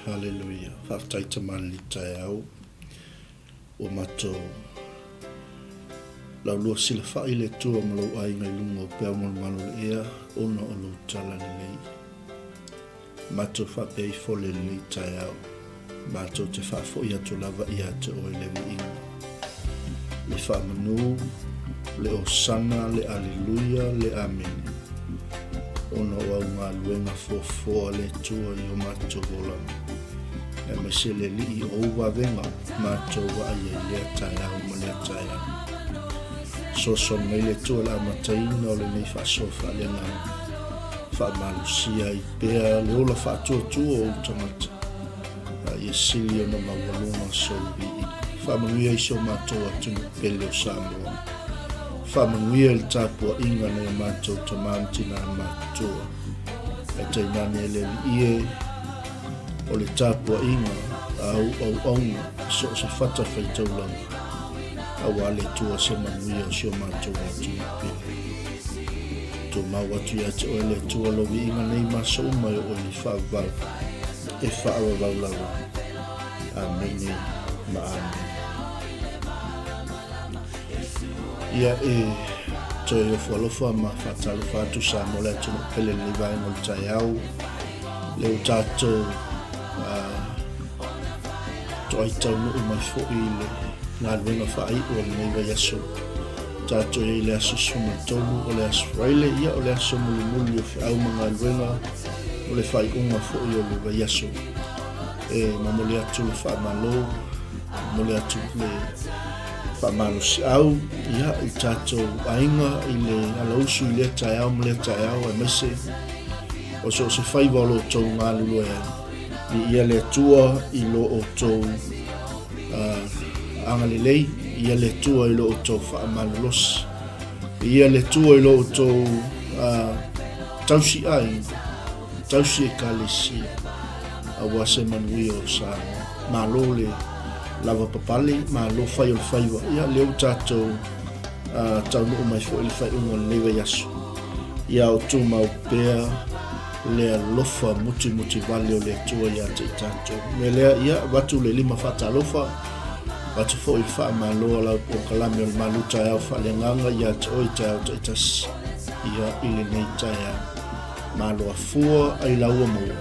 Haleluia. Faafetai Tama i lenei taeao. Ua matou laulua silafai le Atua ma lou aiga i luga o peau malumalu o le ea ona o lou tala lelei. Matou faapea ifo le lenei taeao, matou te faafoi atu lava ia te oe le viiga, le faamanu, le osana, le aleluia, le amene, ona o au galuega foafoa a le Atua i o matou olaga, aemaise le Alii o ou vavega matou vaaia i lea taeao ma lea taeao. Fesoasoani mai le Atua i le amataina o lenei faasoa faaleagaga. Faamalosia ai pea le ola faatuatua o ou tagata, a ia sili ona maualuga sou viiga. Faamanuia i si o matou atunuu pele o Samoa. Faamanuia i le tapuaiga a nai o matou tama ma tina matutua. Ae tainane le Alii e, o le tapuaiga a au auauna i so o se fatafaitaulaga, aua le Atua se manuia o si o matou atunuu pele. Tumau atu ia te oe le Atua lou viiga nei ma aso uma e oo i le faavavau, e faavavau lava. Amene ma amene. Ia e toe ofo alofa ma faatalofa atu Samoa le atunuu pele i lenei vaega o le taeao. Lea ua tatou toai taunuu mai foi i le galuega faaiu o lenei vaiaso. Tatou i ai i le aso 13 o le aso Faraile, ia o le aso mulimuli o feau ma galuega o le faaiuga foi o le vaiaso. E momoli atu le faamalo, momoli atu le faamalosiau ia i tatou aiga i le alausu i lea taeao ma lea taeao aemaise o so o se faiva o lo outou galulue ai. Viia le Atua i lo outou agalelei, viia le Atua i lo outou faamalolosi, viia le Atua i lo outou tausi aiga, tausi ekalesia, aua se manuia o Samoa. Malo le lava papale, malo fai o le faiva. Ia, lea ua tatou taunuu mai foi i le faaiuga o lenei vaiaso. Ia o tumau pea le alofa mutimutivale o le Atua ia te i tatou. O le mea lea, ia, avatu le lima faatalofa, avatu foi le faamalo a lau polokalame o le Malu Taeao Faaleagaga ia te oe i taeao taitasi, ia, i lenei taeao. Malo afua ai laua maua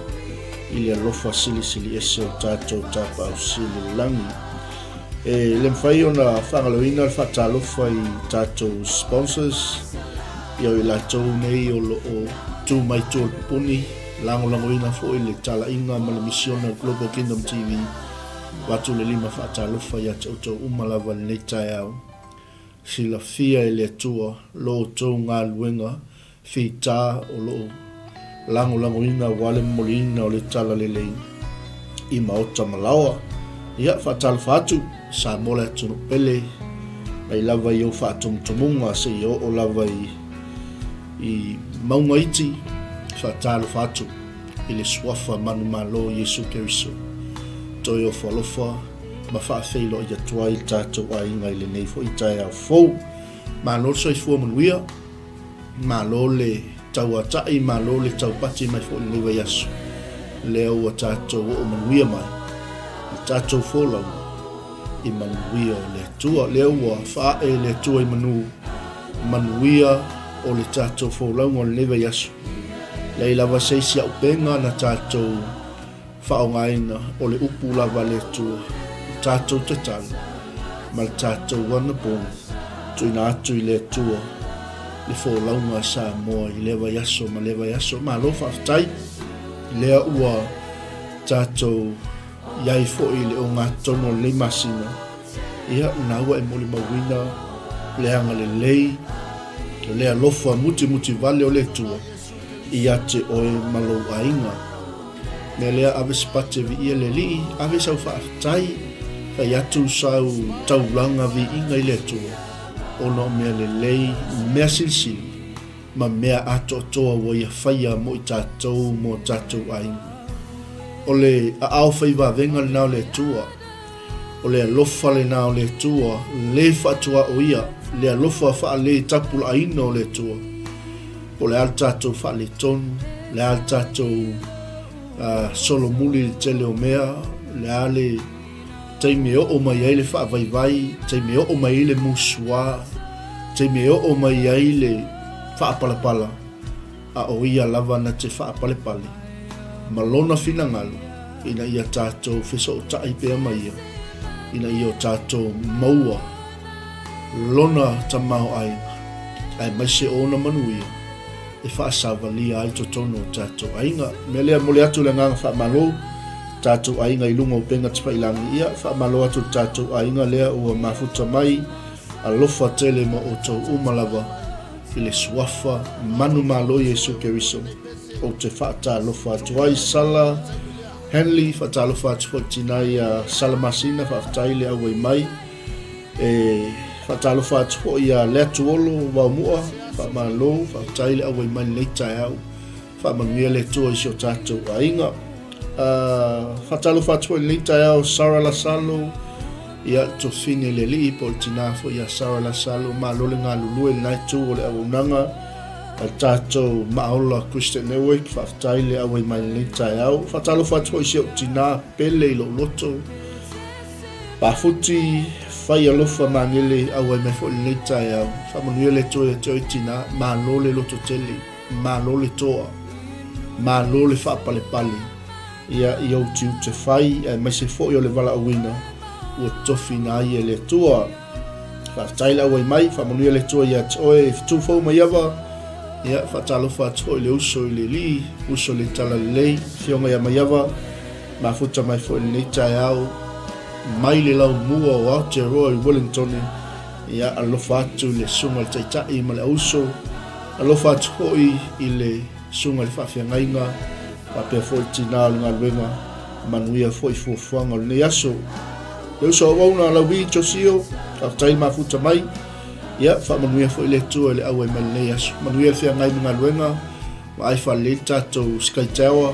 i le alofa silisili ese o tatou Tapaau Sili i le Lagi. E le mafai ona faagaloina le faatalofa i tatou sponsors, ia o i latou nei o lo o tu mai tua o le pupuni, lagolagoina foi le talaiga ma le misiona o le Global Kingdom TV. Avatu le lima faatalofa ia te outou uma lava i lenei taeao. Silafia e le Atua lo outou galuega fita o lo o lagolagoina aua le momoliina o le Talalelei i maota ma laoa. Ia, faatalofa atu, Samoa le atunuu pele, mai lava i ou faatumutumuga seia oo lava i, i mauga iti, faatalofa atu i le suafa manumalo Iesu Keriso. Toe ofo alofa ma faafeiloai atu ai le tatou aiga i lenei foi taeao fou. Malo le soifua manuia. Malo le tauatai, malo le taupati mai foi i lenei vaiaso. Lea ua tatou oo manuia mai i tatou folauga i manuia o le Atua. Lea ua faae le Atua i manu manuia o le tatou folauga o lenei vaiaso. Leai lava se isi auupega na tatou faaaogaina o le upu lava a le Atua, le tatou tatalo ma le tatou anapogi, tuuina atu i le Atua le folauga a Samoa i lea vaiaso ma lea vaiaso. Malo faafetai, lea ua tatou i ai foi i le ogatotonu o lenei masina, ia lena ua e molimauina le agalelei, le alofa mutimutivale o le Atua ia te oe ma lou aiga. Mea lea, ave se pate viia le Alii, ave sau faafetai, fai atu sau taulaga viiga i le Atua, ona o mea lelei, mea silisili, ma mea atoatoa ua Ia faia mo i tatou ma o tatou aiga. O le aao fai vavega lena o le Atua, o le alofa lena o le Atua, le faatuaoia, le alofa faaletapulaaina o le Atua. Po o le a le tatou faaletonu, le a le tatou Solomuli i le tele o mea, le a le taimi e oo mai ai le faavaivai, taimi e oo mai ai le musuā, taimi e oo mai ai le faapalapala, a o ia lava na te faapalepale ma lona finagalo ina ia tatou fesootai pea ma ia, ina ia o tatou maua lona tamaoaiga aemaise ona manuia e faasavalia ai totonu o tatou aiga. O le mea lea, e momoli atu le agaga faamalo tatou aiga i luga o upega tafailagi. Ia, faamalo atu le tatou aiga lea ua mafuta mai, alofa tele ma outou uma lava i le suafa manumalo Iesu Keriso. Ou te faatalofa atu ai Sala Henley, faatalofa atu foi tina ia Sala Masina, faafetai le auai mai. E faatalofa atu foi ia Leatuolo Vaomua, faamalo, faafetai le auai mai lenei taeao. Faamanuia le Atua i si o tatou aiga. Faatalofa atu foi lenei taeao Sarah Lasalo, ia le tofine le alii po o le tinā foi ia Sarah Lasalo, malo le galulue i lena itu o le auaunaga a le tatou Maaola Christian Network, faafetai le auai mai lenei taeao. Faatalofa atu foi i si ou tinā pele i lou loto, Pafuti, fai alofa magele auai mai foi lenei taeao. Faamanuia le Atua ia te oe tinā, malo le lototele. Malo le toa, malo le faapalepale ia i ou tiute fai aemaise foi o le valaauina ua tofiina ai e le Atua. Faafetai le auai mai, faamanuia le Atua ia te oe, fetu fou mai ava, ia faatalofa atu foi le uso i le alii, uso i le talalelei, afioga ia Maiava, mafuta mai foi lenei taeao mai le laumua o Aotearoa i Wellingtone, ia alofa atu i le susuga i le Taitai ma le auso, Alofa atu foi i le Susuga i le Faafeagaiga faapea foi le Tina o le Galuega, manuia foi fuafuaga o lenei aso. Le uso auauna Lauvi Josio, faafetai le mafuta mai. Ia, faamanuia foi le Atua i le auai mai lenei aso. Manuia le feagai ma galuega, vaai faalelei le tatou Sky Tower.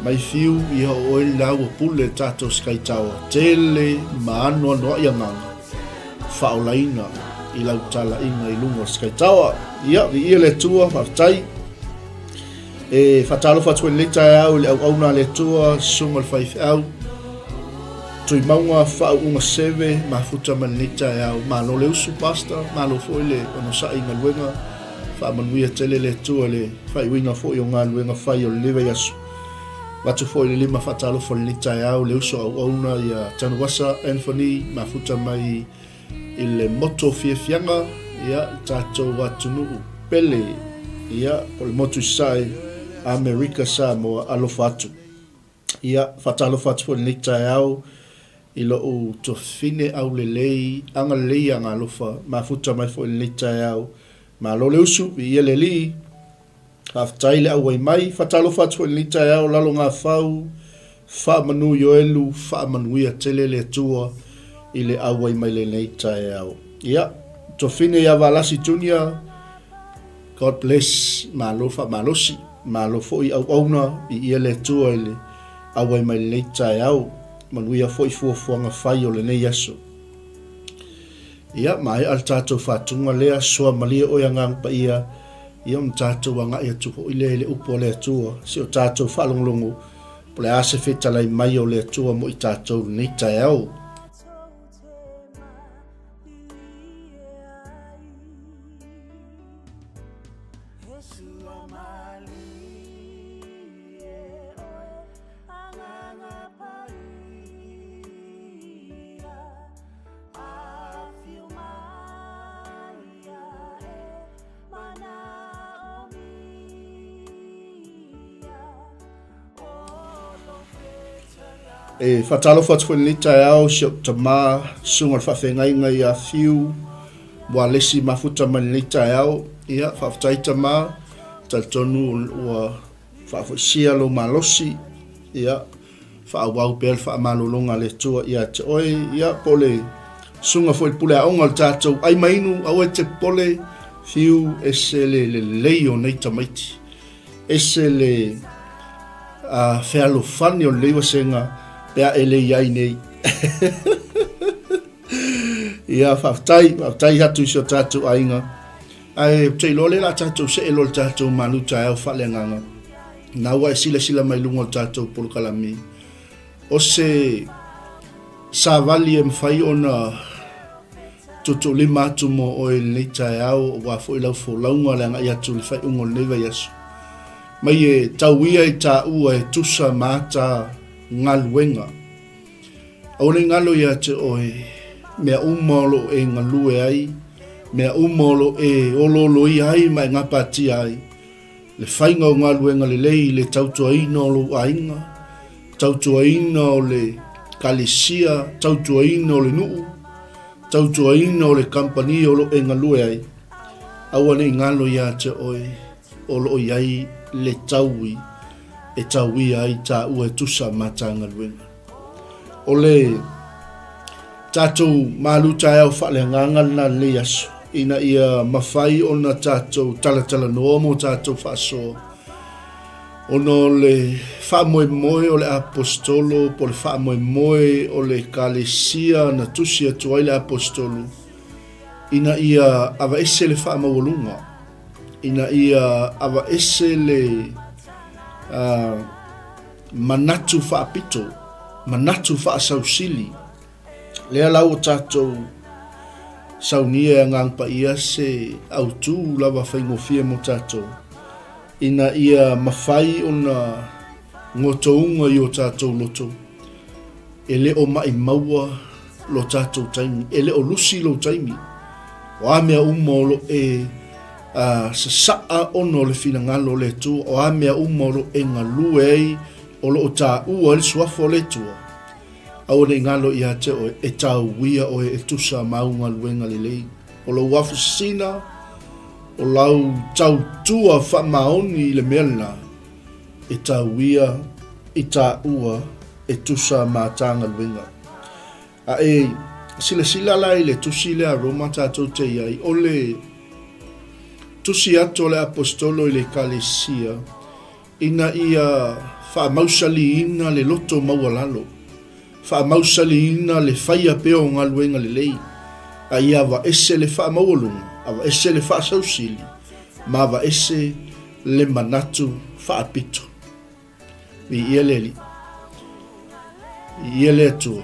Mai fiu, ia o oe la ua pule le tatou Sky Tower. Tele ma anoanoai agaga. faaolaina i lau talaiga i luga o Sky Tower. Ia, viia le Atua, faafetai. E faatalofa atu i lenei taeao i le auauna a le Atua, susuga o le faifeau, Tuimauga faauuga seve, mafuta mai lenei taeao. Malo le usu, Pastor, malo foi le onosai i galuega. Faamanuia tele le Atua i le faaiuina foi o galuega fai o lenei vaiaso. Avatu foi le lima faatalofa i lenei taeao le uso auauna ia Tanuasa Anthony mafuta mai i le motu o Fiafiaga, ia le tatou atunuu pele, ia po o le motu i Sasae, Amerika Samoa, alofa atu. Ia faatalofa atu foi i lenei taeao i lou tofine aulelei, agalelei ia Galofa, mafuta mai foi i lenei taeao. Malo le usu, viia le Alii. Faafetai le auai mai. Faatalofa atu foi i lenei taeao Lalogafau, faamanu Ioelu, faamanuia tele le Atua i le auai mai lenei taeao. Ia, Tofine ia Valasi Junior, God bless, malo faamalosi, malo foi auauna, viia le Atua i le auai mai lenei taeao. Manuia foi fuafuaga fai o lenei aso. Ia, maea le tatou faatuga lea, soa malie oe Agaga Paia, ia ona tatou agai atu foi lea i le upu a le Atua, si o tatou faalogologo, po o le a se fetalai mai o le Atua mo i tatou lenei taeao. E faatalofa atu foi lenei taeao si ou tamā, susuga o le faafeagaiga ia Fiu Walesi Mafuta mai lenei taeao. Ia, faafetai tamā, talitonu ua faafoisia lou malosi. Ia, Faaauau pea le faamalologa a le Atua ia te oe, ia, po o le susuga foi i le pule aoga o le tatou ai ma inu, aua e te popole, fiu ese le lelei o nei tamaiti, ese le uh, fealofani o lenei vasega pe a e le i ai nei. Ia, faafetai, faafetai atu i si o tatou aiga. Ae ou te iloa lea la tatou see loa le tatou malu taeao faaleagaga. Na ua e silasila mai luga o le tatou polokalame, o se savali e mafai ona tuutuulima atu mo oe i lenei taeao, aua foi lau folauga le agai atu i le faaiuga o lenei vaiaso. Mai e tau ia i taua e tusa ma ata galuega. Aua ne i galo ia te oe mea uma o lo o e galue ai, mea uma o lo o e olooloia ai ma e gapatia ai, le faiga o galuega lelei i le tautuaina o lou aiga, tautuaina o le kalesia, tautuaina o le nuu, tautuaina o le kamupani o lo o e galue ai. Aua ne i galo ia te oe o lo o i ai le taui e tauia ai tāua e tusa ma tā galuega. O le tatou malu taeao faaleagaga lena lenei aso, ina ia mafai ona tatou talatalanoa mo tatou faasoa, ona o le faamoemoe o le Aposetolo po o le faamoemoe o le Ekalesia na tusi atu ai le Aposetolo, ina ia aveese le faamaualuga, ina ia aveese le uh, manatu faapito, manatu faasausili. Lea la ua tatou saunia e Agaga Paia se autu lava faigofie mo tatou, ina ia mafai ona gotouga i o tatou loto, e le o maʻimaua lo tatou taimi, e le o lusi lou taimi. O a mea uma o lo o e uh, sasaa ona o le finagalo o le Atua, o a mea uma o lo o e galue ai, o lo o taua ai le suafa o le Atua, aua ne i galo ia te oe, e tauia oe e tusa ma au galuega lelei. O lou afosina, o lau tautua faamaoni i le mea lena, e tauia i taua e tusa ma ta galuega. A e silasila la i le tusi lea a Roma tatou te i ai, o le tusi atu o le Aposetolo i le Ekalesia ina ia faamausaliina le loto maualalo, faamausaliina le faia pea o galuega lelei, a ia aveese le faamaualuga, aveese le faasausili, ma aveese le manatu faapito. Viia le Alii. Viia le Atua.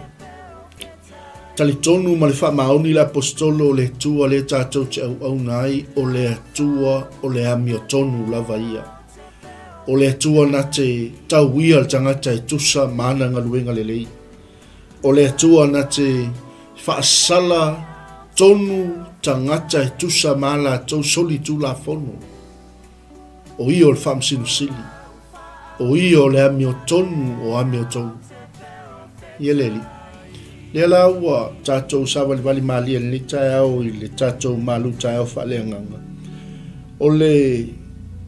Talitonu ma le faamaoni le Aposetolo o le Atua lea tatou te auauna ai, o le Atua o le amiotonu lava ia. O le Atua na te tauia le tagata e tusa ma ana galuega lelei. O le Atua na te faasala tonu tagata e tusa ma a latou solitulafono. O ia o le Faamasino Sili. O ia o le amiotonu o amiotonu. Ia le Alii. Lea la ua tatou savalivali malie i lenei taeao i le tatou malu taeao faaleagaga. O le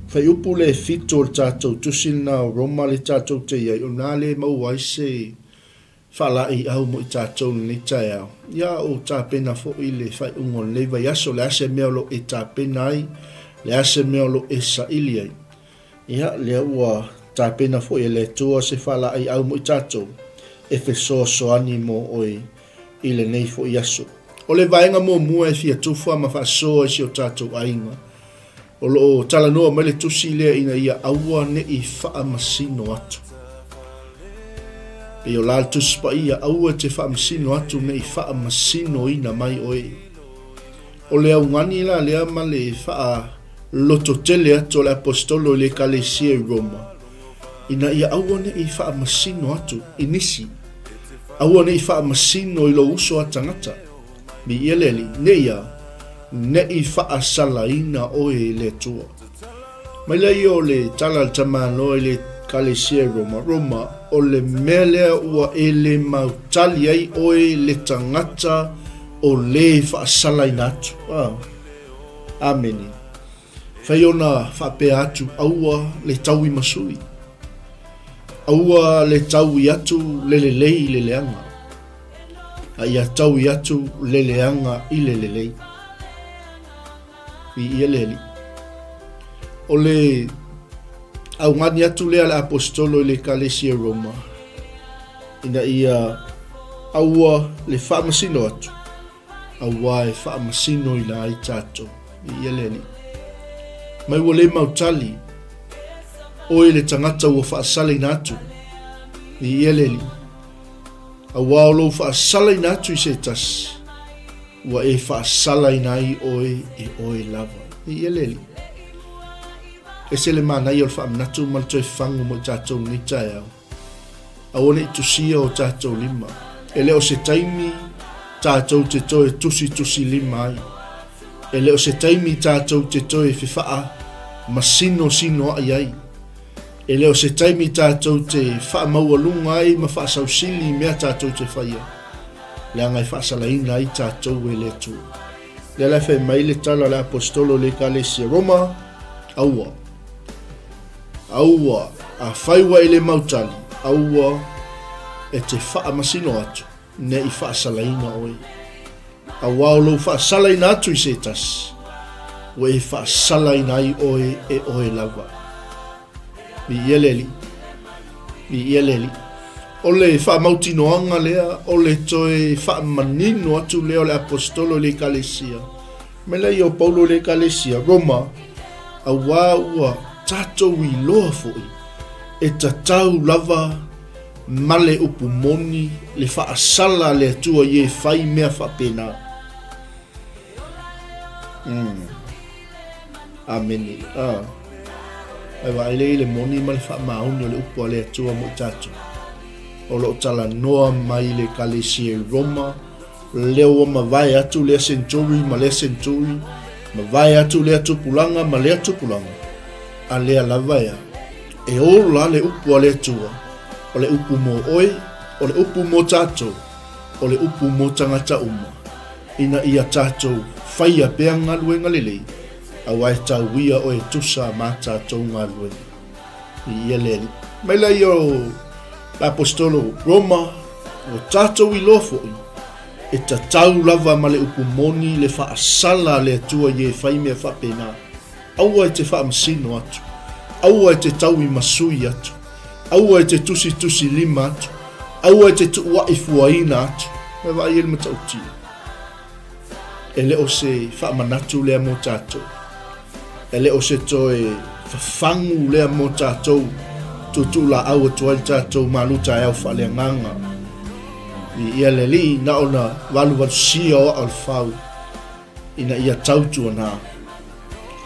fuaiupu lea e fito o le tatou tusi lena o Roma lea tatou te i ai, o lena lea e maua ai se faalaeiau mo i tatou i lenei taeao. Ia, a o tapena foi le faaiuga o lenei vaiaso, o le a se mea o lo o e tapena ai, o le a se mea o lo o e saili ai. Ia, lea ua tapena foi e le Atua se faalaeiau mo i tatou e fesoasoani mo oe i lenei foi aso. O le vaega muamua e fia tufa ma faasoa i si o tatou aiga, O lo o talanoa mai le tusi lea ina ia aua ne i faamasino atu. Pei o la le Tusi Paia, aua e te faamasino atu ne i faamasinoina mai oe. O le augani la lea ma le faalototele atu o le Aposetolo i le Ekalesia i Roma, ina ia aua ne i faamasino atu i nisi, aua ne i faamasino i lou uso a tagata. Viia le Alii, ne i a, ne i faasalaina oe e le Atua. Mai lea ia o le tala a le tamaloa i le Ekalesia i Roma, Roma, o le mea lea ua e le mautali ai oe le tagata o le faasalaina atu. Ah. Amene. Fai ona faapea atu, aua le taui masui. Aua le taui atu le lelei i le leaga. A ia taui atu le leaga i le lelei. Viia le Alii. O le augani atu lea a le Aposetolo i le Ekalesia i Roma, ina ia aua le faamasino atu, auā e faamasinoina ai tatou. Viia le Alii. Mai ua le mautali. Oe le tagata ua faasalaina atu, viia le Alii, auā o lou faasalaina atu i se tasi, ua e faasalaina ai oe e oe lava. Viia le Alii. Ese le manaia o le faamanatu ma le toe fagu mo i tatou i lenei taeao. Aua ne i tusia o tatou lima. E le o se taimi tatou te toe tusitusilima ai. E le o se taimi tatou te toe fefaa masinosinoai ai. E le o se taimi tatou te faamaualuga ai ma faasausili i mea tatou te faia, leaga e faasalaina ai tatou e le Atua. Lea la e fai mai le tala a le Aposetolo i le Ekalesia Roma, Aua. Aua, afai ua e le mautali, aua e te faamasino atu, ne i faasalaina oe. Auā o lou faasalaina atu i se tasi, ua e faasalaina ai oe e oe lava. Viia le Alii. Viia le Alii. O le faamautinoaga lea, o le toe faamanino atu lea o le Aposetolo i le Ekalesia, mai lea o Paulo i le Ekalesia, Roma, auā ua tatou iloa foi, e tatau lava ma le upu moni le faasala a le Atua i e fai mea faapena. Mm. Amene. Ah. Ai vaai lea i le moni ma le faamaoni o le upu a le Atua mo i tatou. O lo o talanoa mai le Ekalesia i Roma, lea ua mavae atu lea century ma lea century, mavae atu lea tupulaga ma lea tupulaga, a lea lava ea, e ola le upu a le Atua, o le upu mo oe, o le upu mo tatou, o le upu mo tagata uma, ina ia tatou faia pea galuega lelei, aua e tauia oe tusa ma tatou galuega. Viia le Alii. Mai lea o le Aposetolo Roma, ua tatou iloa foi, e tatau lava ma le upu moni le faasala a le Atua i e fai mea faapena. Aua e te faamasino atu. Aua e te tauimasui atu. Aua e te tusitusilima atu. Aua e te tuuaifuaina atu. Mai vaai ai le matautia. E le o se faamanatu lea mo tatou. E le o se toe fafagu lea mo tatou tuutuulaau atu ai le tatou malu taeao faaleagaga. Viia le Alii, na ona valuvalusia o aa o le fau ina ia tautuana.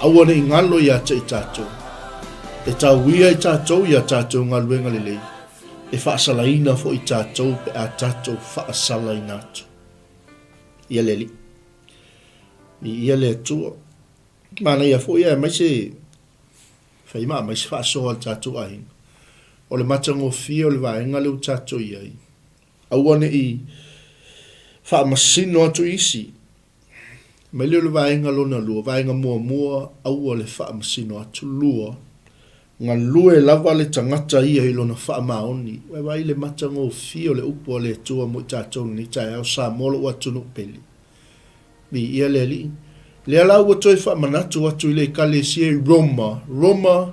Aua ne i galo ia te i tatou. E tauia i tatou i a tatou galuega lelei, e faasalaina foi tatou pe a tatou faasalaina atu. Ia le Alii. Viia le Atua. Manaia foi aemaise fai ma aumai se faasoa a le tatou aiga. O le matagofie o le vaega lea ua tatou i ai, aua ne i faamasino atu isi. Mai lea o le vaega lona lua, vaega muamua, aua le faamasino atu. Lua, galue lava le tagata ia i lona faamaoni. Ua e vaai i le matagofie o le upu a le Atua mo i tatou i lenei taeao, Samoa lou atunuu pele. Viia le Alii. Lea la ua toe faamanatu atu i le Ekalesia i Roma, Roma,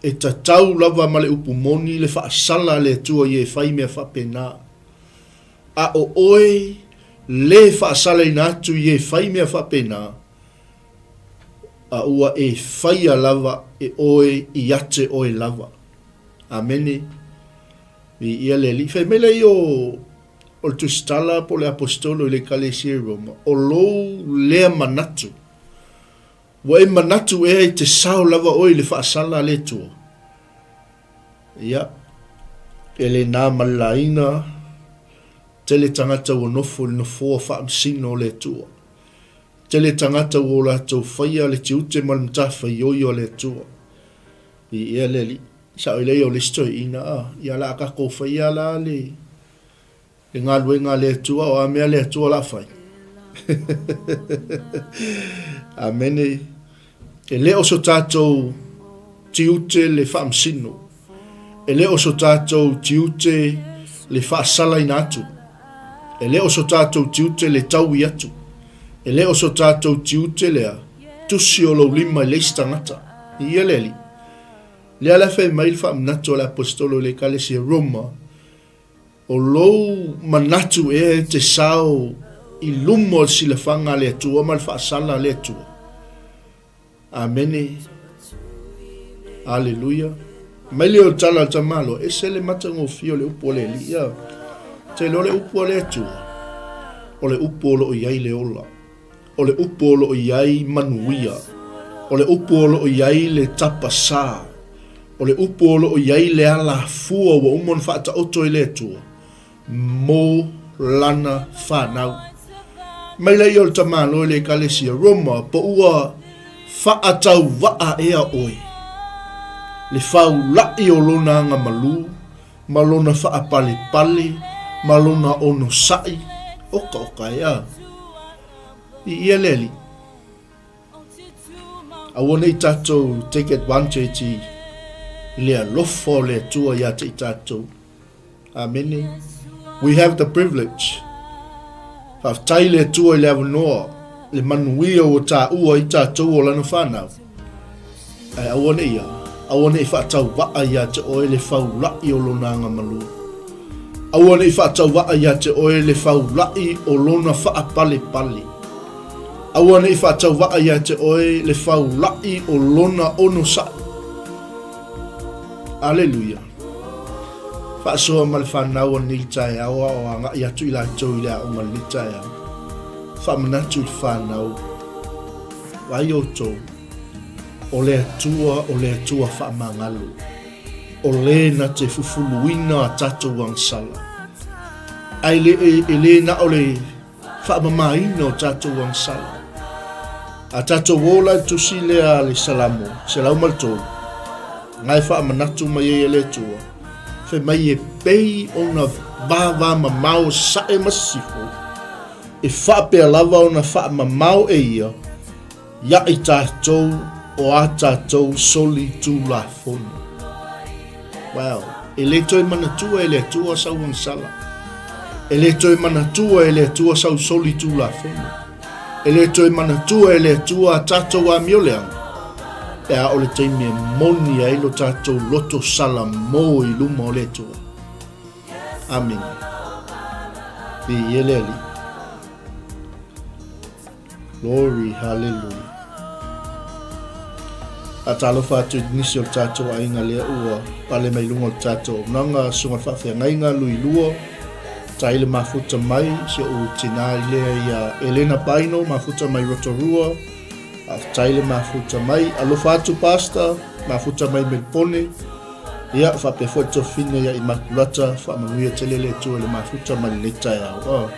e tatau lava ma le upu moni le faasala a le Atua i e fai mea faapena. A o oe le faasalaina atu i e fai mea faapena, a ua e faia lava e oe iate oe lava. Amene. Viia le Alii. Fai mai lea o o le Tusitala po o le Aposetolo i le Ekalesia i Roma, o lou lea manatu, ua e manatu ea i te sao lava oe i le faasala a le Atua? Ia, e le na ma le laina, tele tagata ua nofo i le nofoa faamasino o le Atua. Tele tagata ua o latou faia le tiute ma le matafaioi o le Atua. Viia le Alii. Sao i leia o le isi toeaina, a, ia la a tatou faia la le, le galuega a le Atua, o a mea le Atua la fai. Amene. E le o so tatou tiute le faamasino. E le o so tatou tiute le faasalaina atu. E le o so tatou tiute le taui atu. E le o so tatou tiute lea tusi o lou lima i le isi tagata. Ia le Alii. Lea la fai mai le faamanatu a le Aposetolo i le Ekalesia Roma, O lou manatu ea e te sao i luma o le silafaga a le Atua ma le faasala a le Atua? Amene. Aleluia. Mai lea o le tala a le tamaloa, ese le matagofie o le upu a le Alii, a. Te iloa le upu a le Atua, o le upu o lo o i ai le ola, o le upu o lo o i ai manuia, o le upu o lo o i ai le tapasā, o le upu o lo o i ai le alafua ua uma ona faataoto e le Atua mo lana fanau. Mai laia o le tamaloa i le Ekalesia Roma, po ua faatauvaa ea oe le faula'i o lona agamalu ma lona faapalepale ma lona onosai, okaoka e a. I ia le Alii. Aua ne i tatou take advantage i le alofa o le Atua ia te i tatou. Amene. We have the privilege. Faafetai i le Atua i le avanoa, le manuia ua taua ai tatou o Lana fanau. Ae aua ne i a, aua ne i faatauvaa ia te oe le faula'i o Lona agamalu. Aua ne i faatauvaa ia te oe le faula'i o Lona faapalepale. Aua ne i faatauvaa ia te oe le faula'i o Lona onosai. Aleluia. Faasoa ma le fanau o lenei taeao a o agai atu i latou i le aoga i lenei taeao. Faamanatu i le fanau, vaai outou, o le Atua o le Atua faamagalo, o le na te fufuluina a tatou agasala. Ae le, e, e le na o le faamamaina o tatou agasala. A tatou ola i le tusi lea a le Salamo 103, na e faamanatu mai ai e le Atua, fai mai e pei ona vavamamao sae ma sisifo, e faapea lava ona faamamao e ia ia i tatou o a tatou soli tulafono. Wow, e le toe manatua e le Atua sau agasala. E le toe manatua e le Atua sau soli tulafono. E le toe manatua e le Atua a tatou amioleaga, pe a o le taimi e moni ai lo tatou loto salamo i luma o le Atua. Amene. Viia le Alii. Glory, hallelujah. Faatalofa atu i nisi o le tatou aiga lea ua pale mai luga o le tatou auaunaga, Susuga i le Faafeagaiga Lui Lua, tai le mafuta mai si ou tina i lea ia Elena Paino, mafuta mai Rotorua, faafetai le mafuta mai. Alofa atu Pastor, mafuta mai Melipone, ia faapea foi le tofina ia Imakulata, faamanuia tele le Atua i le mafuta mai lenei taeao. Oh.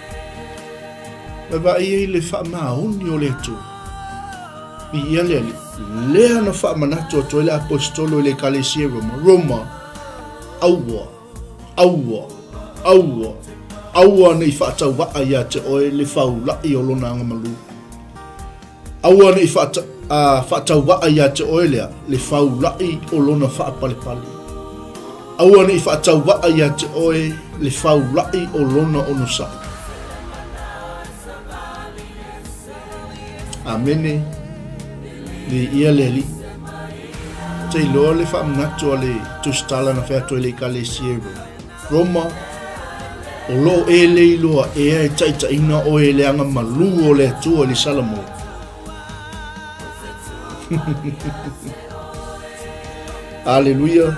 Mai vaai ai le faamaoni o le Atua. Viia le Alii. Lea na faamanatu atu ai le Aposetolo i le Ekalesia i Roma, Roma, aua, aua, aua, aua ne i faatauvaa ia te oe le faula'i o lona agamalu. Aua ne i faatauvaa ia te oe lea le faula'i o lona faapalepale. Aua ne i faatauvaa ia te oe le faula'i o lona onosai. Amene. Viia le Alii. Te iloa le faamanatu a le tusitala na fai atu ai le Ekalesia i Roma. Roma, o lo o e le iloa ea e taitaiina oe e le aga malū o le Atua i le Salamo. Aleluia.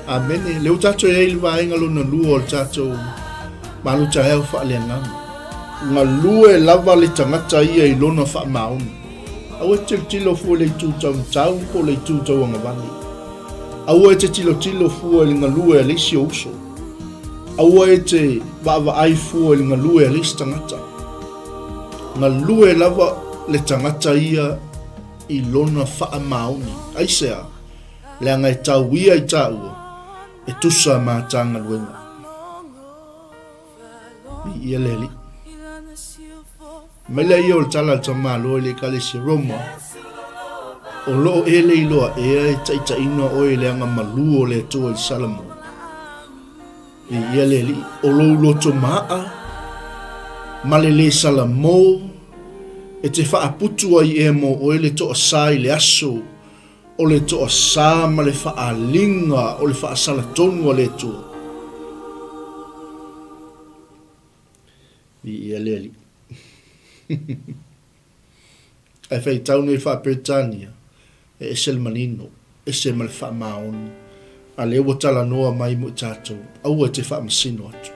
Amene. Lea ua tatou i ai i le vaega lona lua o le tatou malu taeao faaleagaga. Galue lava le tagata ia i lona faamaoni. Aua e te tilotilo fua i le itu taumatau po o le itu tauagavale. Aua e te tilotilo fua i le galue a le isi ou uso. Aua e te vaavaai fua i le galue a le isi tagata. Galue lava le tagata ia i lona faamaoni. Aisea? Leaga e tau ia i tāua e tusa ma tā galuega. Viia le Alii. Mai lea ia o le tala a le tamaloa i le Ekalesia Roma, o lo o e le iloa ea e taitaiina oe i le aga malū o le Atua i Salamo. Viia le Alii, o lou loto maaa ma le lē Salamo e te faaputu ai ea mo oe le toasā i le aso o le toasā ma le faaaliga o le faasalatonu a le Atua. Viia le Alii. Ae faitau nei faa-Peretania, e ese le manino. Ese ma le faamaoni. A lea ua talanoa mai mo i tatou, aua e te faamasino atu.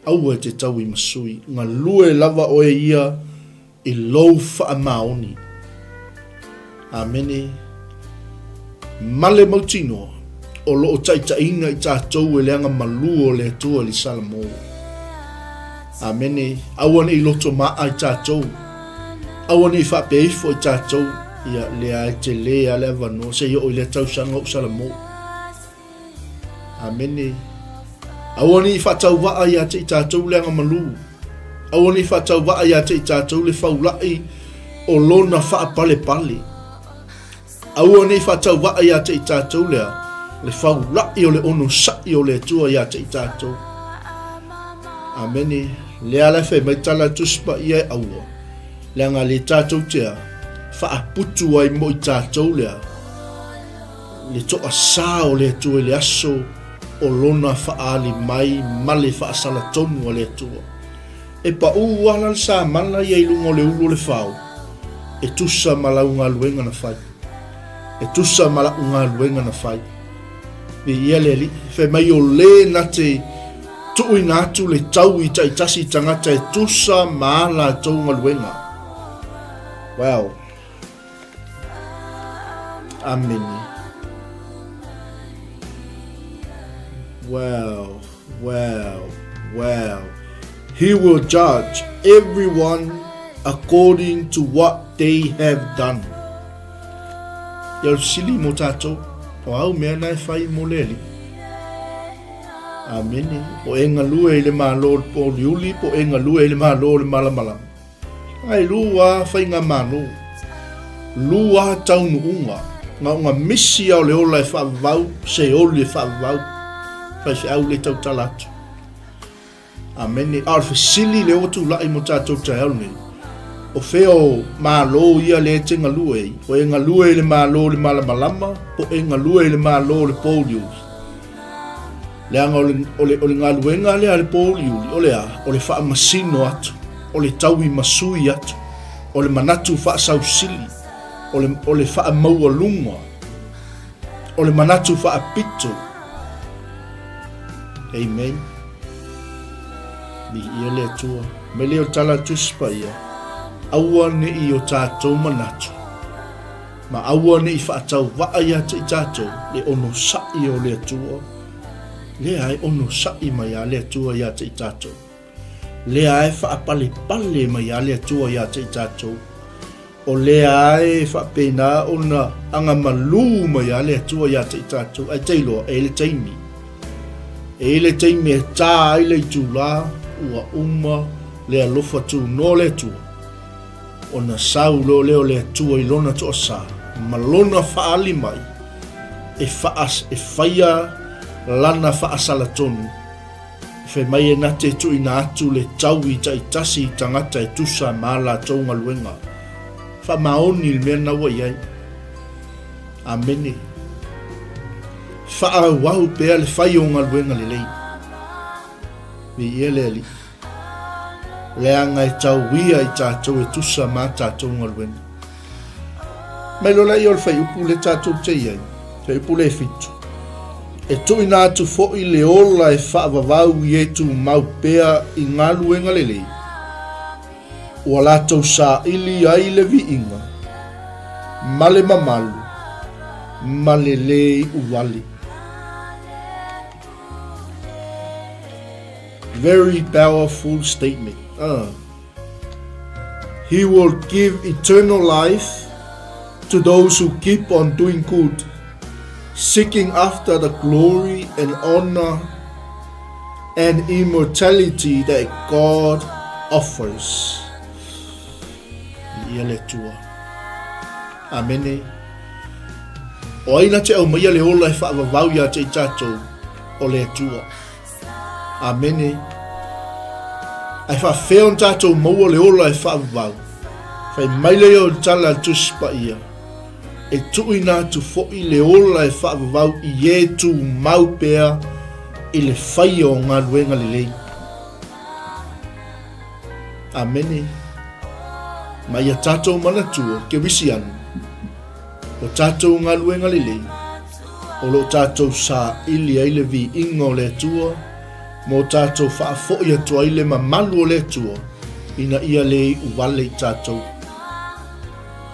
Aua e te taui ma sui. Galue lava oe ia i lou faamaoni. Amene. Ma le mautinoa, o lo o taitaiina i tatou e le aga malū o le Atua i le Salamo. Amene. Aua ne i loto ma'a i tatou. Aua ne i faapea ifo i tatou, ia, lea e tele a le avanoa, se i oo i lea tausaga ou Salamo. Amene. Aua ne i faatauvaa ia te i tatou le agamalu. Aua ne i faatauvaa ia te i tatou le faula'i o lona faapalepale. Aua ne i faatauvaa ia te i tatou lea le faula'i o le onosa'i o le Atua ia te i tatou. Amene. Lea la e fai mai tala Tusi Paia e aua, leaga le tatou te a, faaputu ai mo i tatou lea le toasā o le Atua i le aso o lona faaali mai ma le faasala tonu a le Atua. E paʻū ala le samala ia i luga o le ulu o le fao, e tusa ma lau galuega na fai. E tusa ma la'u galuega na fai. Viia le Alii, fai mai o lē na te tuuina atu le tau i taitasi tagata e tusa ma a latou galuega. Wow. Amene. Wow, wow, wow. He will judge everyone according to what they have done. Ia o le fesili mo tatou, o au mea na e fai mo le Alii? Amene. Po e galue i le Malo o le pōuliuli, po e galue i le Malo o le malamalama. Ae lua faigamalo, lua taunuuga, gaoga misi a o le ola e faavavau, se oli e faavavau, faifeau le tautala atu. Amene. A o le fesili lea ua tulai mo tatou taeao lenei, o fea o Malo ia lea e te galue ai? O e galue i le Malo o le malamalama, po e galue i le Malo o le pōuliuli? Leaga o le, o le, o le galuega lea a le pōuliuli, o le a? O le faamasino atu, o le tauimasui atu, o le manatu faasausili, o le, o le faamaualuga, o le manatu faapito. Amen. Viia le Atua. Mai lea o le tala a le Tusi Paia, aua ne i o tatou manatu, Ma aua ne i faatauvaa ia te i tatou le onosai o le Atua, lea e onosai mai a le Atua ia te i tatou, lea e faapalepale mai a le Atua ia te i tatou, o lea e faapena ona agamalū mai a le Atua ia te i tatou, ae te iloa, e i le taimi, e i le taimi e tā ai le itulā, ua uma le alofa tunoa o le Atua. Ona sau loa lea o le Atua i lona toasā ma lona faaali mai e faa, e faia lana faasalatonu, fai mai e na te tuuina atu le taui taitasi i tagata e tusa ma a latou galuega. Faamaoni le mea na ua i ai. Amene. Faaauau pea le fai o galuega lelei. Viia le Alii. Leaga e tauia i tatou e tusa ma a tatou galuega. Mai loa laia o le fuaiupu lea tatou te i ai, fuaiupu lea e fitu. E tuuina atu foi le ola e faavavau i e tumau pea i galuega lelei, ua latou saili ai le viiga ma le mamalu ma le lē iu wale. Very powerful statement. He will give eternal life to those who keep on doing good, seeking after the glory and honor and immortality that God offers. Ia le Atua. Amene. O ai na te aumaia le ola e faavavau ia te i tatou, o le Atua. Amene. Ae faafefea ona tatou maua le ola e faavavau? Fai mai lea o le tala a le Tusi Paia, E tuuina atu foi le ola e faavavau i e tumau pea i le faia o galuega lelei. Amene. Ma ia tatou manatua, Kerisiano, o tatou galuega lelei. O lo o tatou saili ai le viiga o le Atua, ma o tatou faafoi atu ai le mamalu o le Atua, ina ia le iu wale i tatou.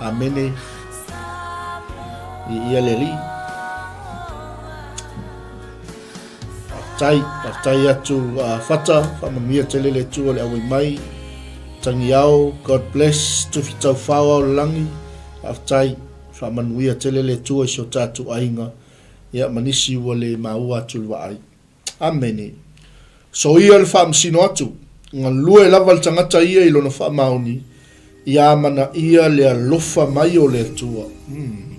Amene. Viia le Alii. Faafetai, faafetai atu a Fata, faamanuia tele le Atua le auai mai. Tangiao, God bless, tufi taufao ao le lagi. Faafetai, faamanuia tele le Atua i si o tatou aiga, ia ma nisi ua le maua atu i le vaai. Amene. Soia le faamasino atu, galue lava le tagata ia i lona faamaoni, ia amanaia le alofa mai o le Atua. Hmm.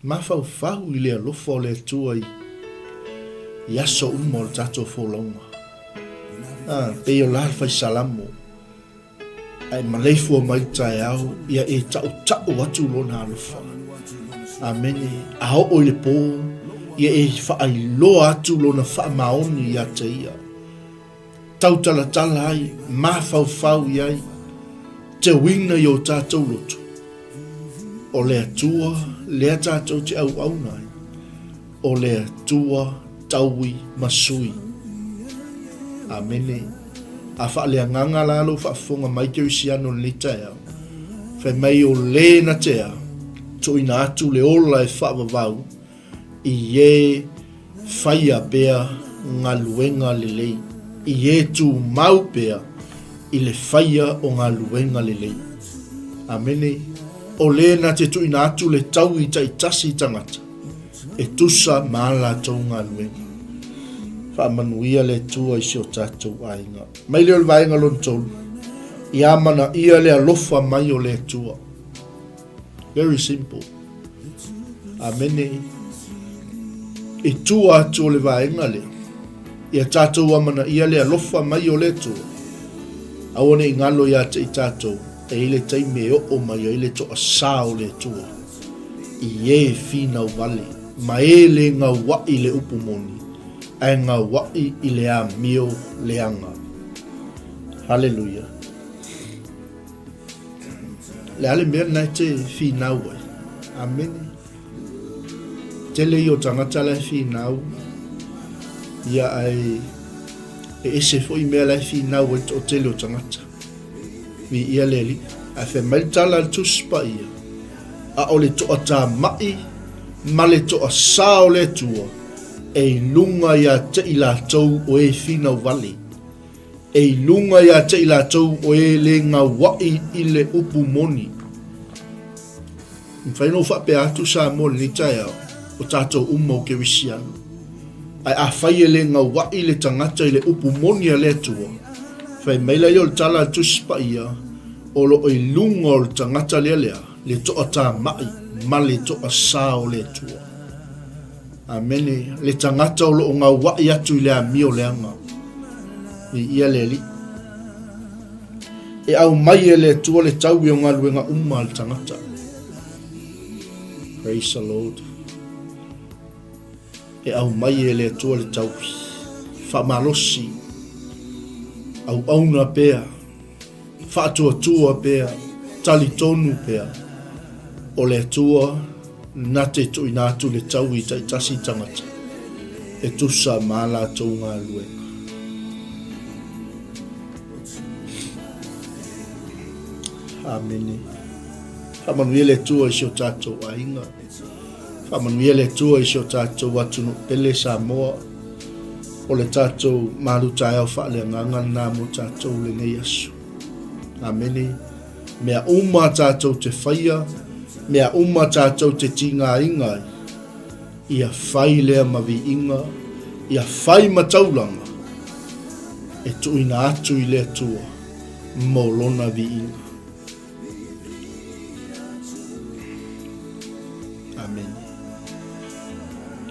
Mafaufau i le alofa o le Atua i, i aso uma o le tatou folauga. Ah, pei o la le fai Salamo. A e maleifua mai le taeao, ia e taʻutaʻu atu lona alofa. Amene. A oo i le pō, ia e faailoa atu lona faamaoni ia te ia. Tautalatala ai, mafaufau i ai, teuina i o tatou loto. O le Atua lea tatou te auauna ai, o le Atua taui ma sui. Amene. A faaleagaga la lou faafofoga mai Kerisiano i lenei taeao, fai mai o le na tea, tuuina atu le ola e faavavau i e faia pea galuega lelei, i e tumau pea i le faia o galuega lelei. Amene. O le na te tuuina atu le taui taitasi i tagata, e tusa ma a latou galuega. Faamanuia le Atua i si o tatou aiga. Mai lea o le vaega lona tolu, ia amanaia le alofa mai o le Atua. Very simple. Amene. I tua atu o le vaega lea, ia tatou amanaia le alofa mai o le Atua. Aua ne i galo ia te i tatou, e i ai le taimi e oo mai ai le toasā o le Atua i e finau wale, ma e le gauaʻi le upu moni, ae gauaʻi i le amio leaga. Haleluia. Le a le mea lena e te finau ai. Amene. Tele ia o tagata la e finau, ia ae e ese foi mea la e finau ai toatele o tagata. Viia le Alii. Ae fai mai le tala a le Tusi Paia, A o le toatamai ma le toasā o le Atua e i luga ia te i latou o e finau wale, e i luga ia te i latou o e le gauaʻi i le upu moni. Mafai ona ou faapea atu Samoa i lenei taeao, o tatou uma o Kerisiano. Ae afai e le gauaʻi le tagata i le upu moni a le Atua, fai mai la ia o le tala a le Tusi Paia, o lo o i luga o le tagata lea lea, le toatamai ma le toasā o le Atua. Amene. Le tagata o lo o gauaʻi atu i le amio leaga. Viia le Alii. E aumai e le Atua le taui o galuega uma a le tagata. Praise the Lord. E aumai e le Atua le taui. Faamalosi. Auauna pea. Faatuatua pea, talitonu pea, o le Atua na te tuuina atu le taui taitasi tagata e tusa ma a latou galuega. Amene. Faamanuia le Atua i si o tatou aiga. Faamanuia le Atua i si o tatou atunuu pele Samoa. O le tatou malu taeao faaleagaga lena mo tatou lenei aso. Amene. Mea uma tatou te faia, mea uma tatou te tigāiga ai, ia fai lea ma viiga, ia fai ma taulaga, e tuuina atu i le Atua mo lona viiga. Amene.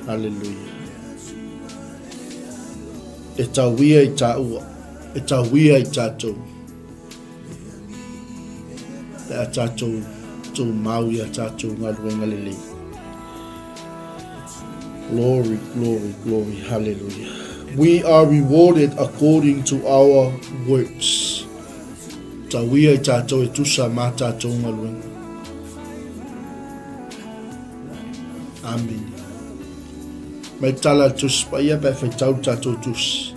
Haleluia. E tauia i tāua, e tauia i tātou. Pe a tātou tūmau i a tātou galuega lelei. Glory, glory, glory, hallelujah. We are rewarded according to our works. Tauia i tātou e tusa mā tātou galuega. Amene. Mai tala le Tusi Paia pe a faitau le tatou Tusi,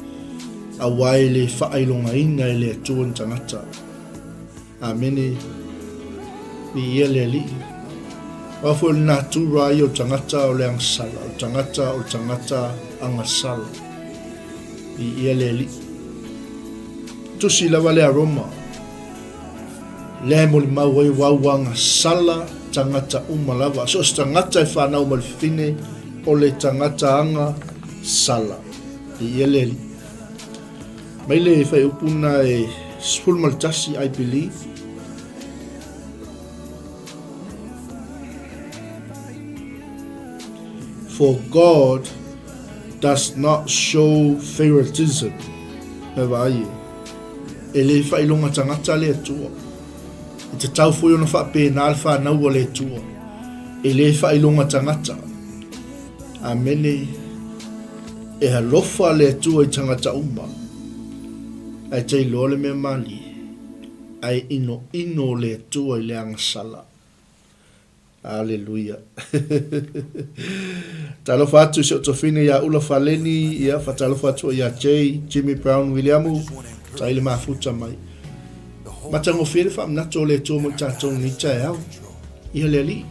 aua e le faailogaina e le Atua ni tagata. Amene. Viia le Alii. Aua foi o le natura ia o le tagata o le agasala, o le tagata o le tagata agasala. Viia le Alii. Tusi lava lea Roma. Lea e molimau ai ua auagasala tagata uma lava. So o se tagata e fanau mai le fafine, o le tagata agasala. Viia le Alii. Mai le fuaiupu na e 11, I believe. For God does not show favoritism. Me vaai e. E le whailoga tangata le Atua. E te tau foi ona whaapēnā le whanau a le Atua. E le whailoga tangata. Amene. E alofa le Atua i tangata uma. Ae te iloa le mea malie. Ae inoino le Atua i le agasala. Aleluia. Talofa atu i si ou tofine ia Ula Faleni, ia fatalofa atu ia Jay, Jimmy Brown Williamu, tai le mafuta mai. Matagofie le faamanatu o le Atua mo i tatou nei taeao. Ia le Alii.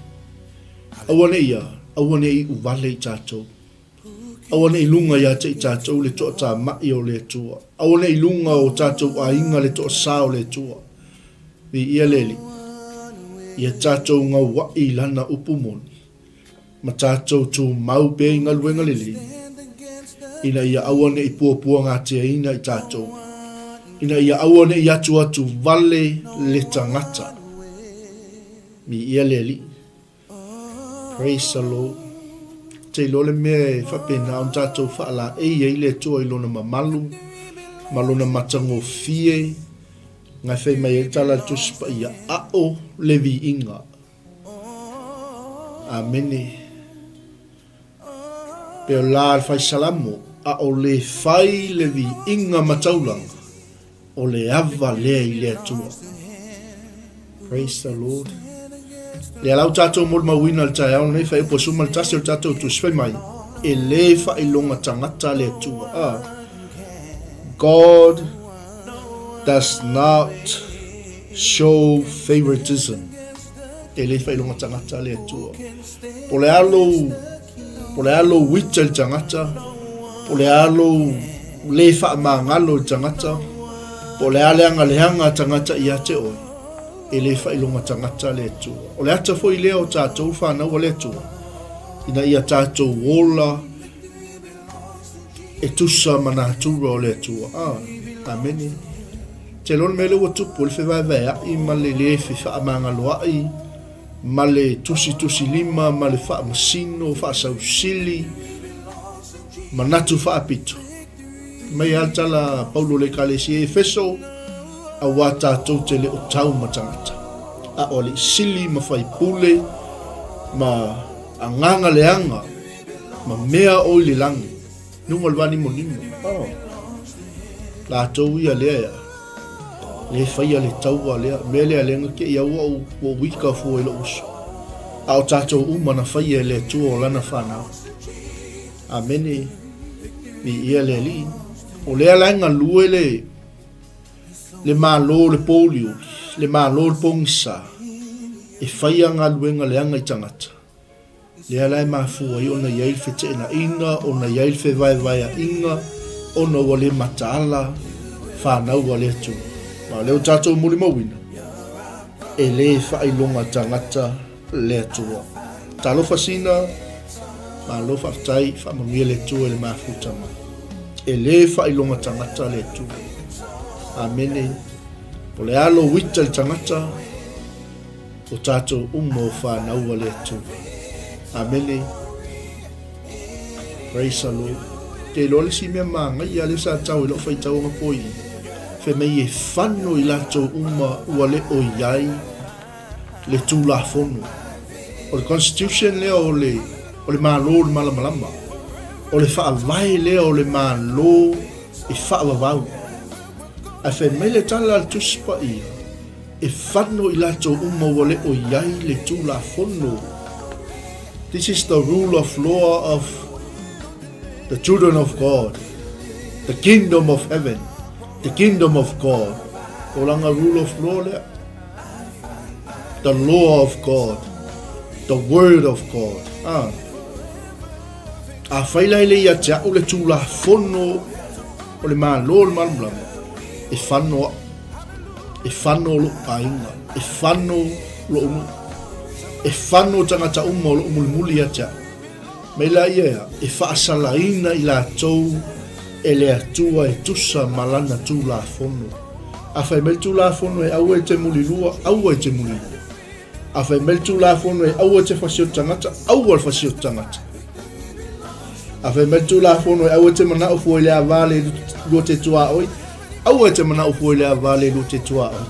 Aua ne i a, aua ne i uvale i tatou. Aua ne i luga ia te i tatou le toatamai o le Atua. Aua ne i luga o tatou aiga le toasā o le Atua. Viia le Alii. Ia tatou gauaʻi i Lana upu moni, ma tatou tumau pea i galuega lelei, ina ia aua ne i puapuagatiaina i tatou, ina ia aua ne i atuatu vale le tagata. Viia le Alii. Praise the Lord. Te iloa le mea e faapena ona tatou faalaei ai le Atua i lona mamalu ma lona matagofie, ngai fai mai ai le tala a le Tusi Paia, Aʻo le viiga. Amene. Pe o la le fai Salamo, aʻo le fai le viiga ma taulaga, O le ava lea i le Atua. Praise the Lord. Lea lau tatou molimauina le taeao nei, whai upu suma le tasi o le tatou tusi whai mai, e le whailoga tangata le Atua. Ah. God does not show favoritism. E le whailoga tangata le Atua. Po le a lou, po le a lou uita i le tagata, po le a lou le faamagalo i le tagata, po o le a le agaleaga a tagata ia te oe, e le faailoga tagata le Atua. O le ata foi lea o tatou fanau a le Atua, ina ia tatou ola e tusa ma natura o le Atua. Ah, amene. Te iloa le mea lea ua tupu, o le fevaevaea'i ma le le fefaamagaloa'i, ma le tusitusilima ma le faamasino faasausili manatu faapito. Mai a le tala a Paulo le Ekalesia i Efeso, Auā tātou te le o tau ma tangata, a o alii sili ma faipule ma agaga leaga ma mea o i le lagi. Luga o le vanimonimo. Oh. Latou ia lea ea. Le faia le taua lea. Mea lea lenga ke ia ua ua wika fua i lou uso. A o tatou uma na faia e le Atua o lana whanau. Amene. Viia le Alii. O lea la e galue le le Malo le pōuliuli, le Malo le pogisa, e faia galuega leaga i tagata. Lea la e mafua ai ona i ai le feteenaiga, ona i ai le fevaevaeaiga, ona ua le mataala fanau a le Atua. Ma o lea ua tatou molimauina, e le faailoga tagata le Atua. Talofa Sina, malo faafetai, faamanuia le Atua i le mafuta mai. E le faailoga tagata le Atua. Amene. O le a lou ita i le tagata, O tatou uma o fanau a le Atua. Amene. Praise the Lord. Te iloa le isi mea manaia lea sa tau i lou faitauga poi, fai mai e fano i latou uma ua le o i ai le Tulafono. O le Constitution lea o le, o le Malo o le Malamalama. O le faavae lea o le Malo e faavavau. Ae fai mai le tala a le Tusi Paia, E fano i latou uma ua le o i ai le Tulafono. This is the rule of law of the children of God, the kingdom of heaven, the kingdom of God. O langa rule of law lea. The law of God, the word of God. Ah. A whai lai le ia te au le tūlafono o le Malo o le Malamalama, e whano au, e whano lou aiga, e whano lou nuu, e whano tagata uma o loo mulimuli ia te au. Mai la ia ea, e faasalaina i latou e le Atua e tusa ma lana Tulafono. A fai mai le Tulafono e aua e te mulilua, aua e te mulilua. A fai mai le Tulafono e aua e te fasioti tagata, aua le fasioti tagata. A fai mai le Tulafono e aua e te manao fua i le ava le lua te tuaoi, aua e te manao fua i le ava le lua te tuaoi.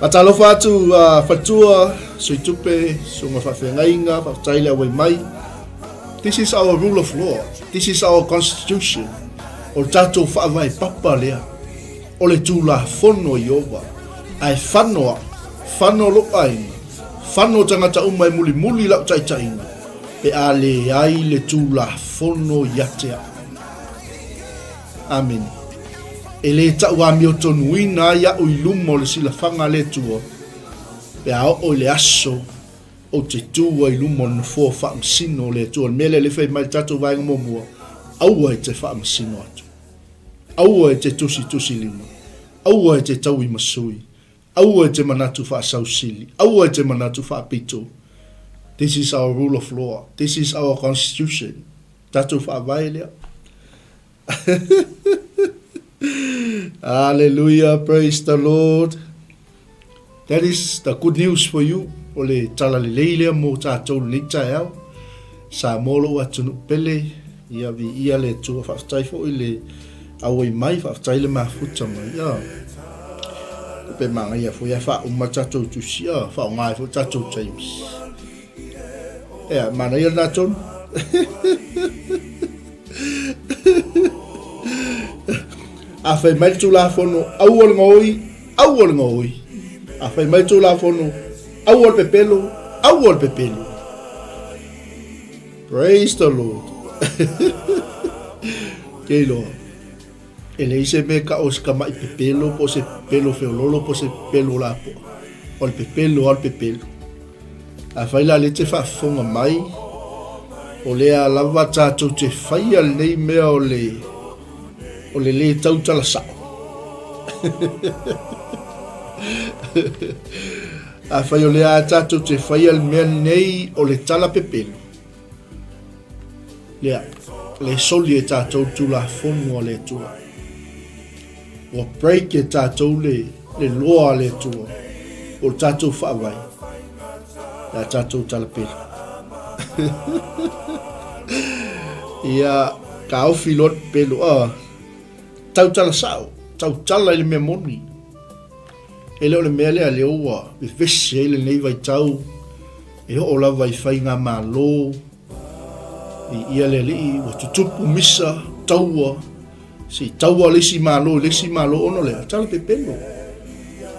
Faatalofa atu a Faletua, Sui Tupe, Susuga Faafeagaiga, faafetai le auai mai. This is our rule of law. This is our constitution. O le tatou faavae papa lea. O le Tulafono a Ieova. Ae fano au, fano lou aiga, fano tagata uma e mulimuli lau taitaiga, pe a leai le Tulafono ia te au. Amene. E le tau amiotonuina ai au i luma o le silafaga a le Atua, pe a oo i le aso ou te tū ai i luma o le nofoa faamasino o le Atua. O le mea lea o lea e fai mai i le tatou vaega muamua, aua e te faamasino atu. Aua e te tusitusilima. Aua e te tauimasui. Aua e te manatu faasausili. Aua e te manatu faapito. This is our rule of law. This is our constitution. Tatou faavae lea. Hallelujah, praise the Lord. That is the good news for you. O le tala lelei lea mo tātou lenei taeao. Samoa lou atunuu pele, ia viia le Atua. Faafetai foi le auai mai, faafetai le mafuta mai. Ia. Pe manaia foi ae faauma tatou tusi, ia, faaaoga ai foi tatou taimi. Ea, manaia lena tonu. A fai mai le Tulafono, aua le gaoi, aua le gaoi. A fai mai le Tulafono, aua le pepelo, aua le pepelo. Praise the Lord. Ke iloa. E leai se mea e tau o se tamai pepelo po o se pepelo feololo po o se pepelo lapoa. O le pepelo lava o le pepelo. Afai la o lea e te faafofoga mai, o lea lava tatou te faia lenei mea o le, o le lē tautala sao. Afai o lea tatou te faia le mea lenei o le tala pepelo, lea, le soli e tatou le Tulafono a le Atua. Ua break e tatou le, le loa a le Atua, o le tatou faavae, le a tatou talapelo. Ia, taofi loa le pepelo, ah, tautala sao, tautala i le mea moni. E le o le mea lea lea ua vevesi ai lenei vaitau e oo lava i faigamalo i ia le alii ua tutupu misa taua se i taua le isi malo i le isi malo ona o le a tala pepelo.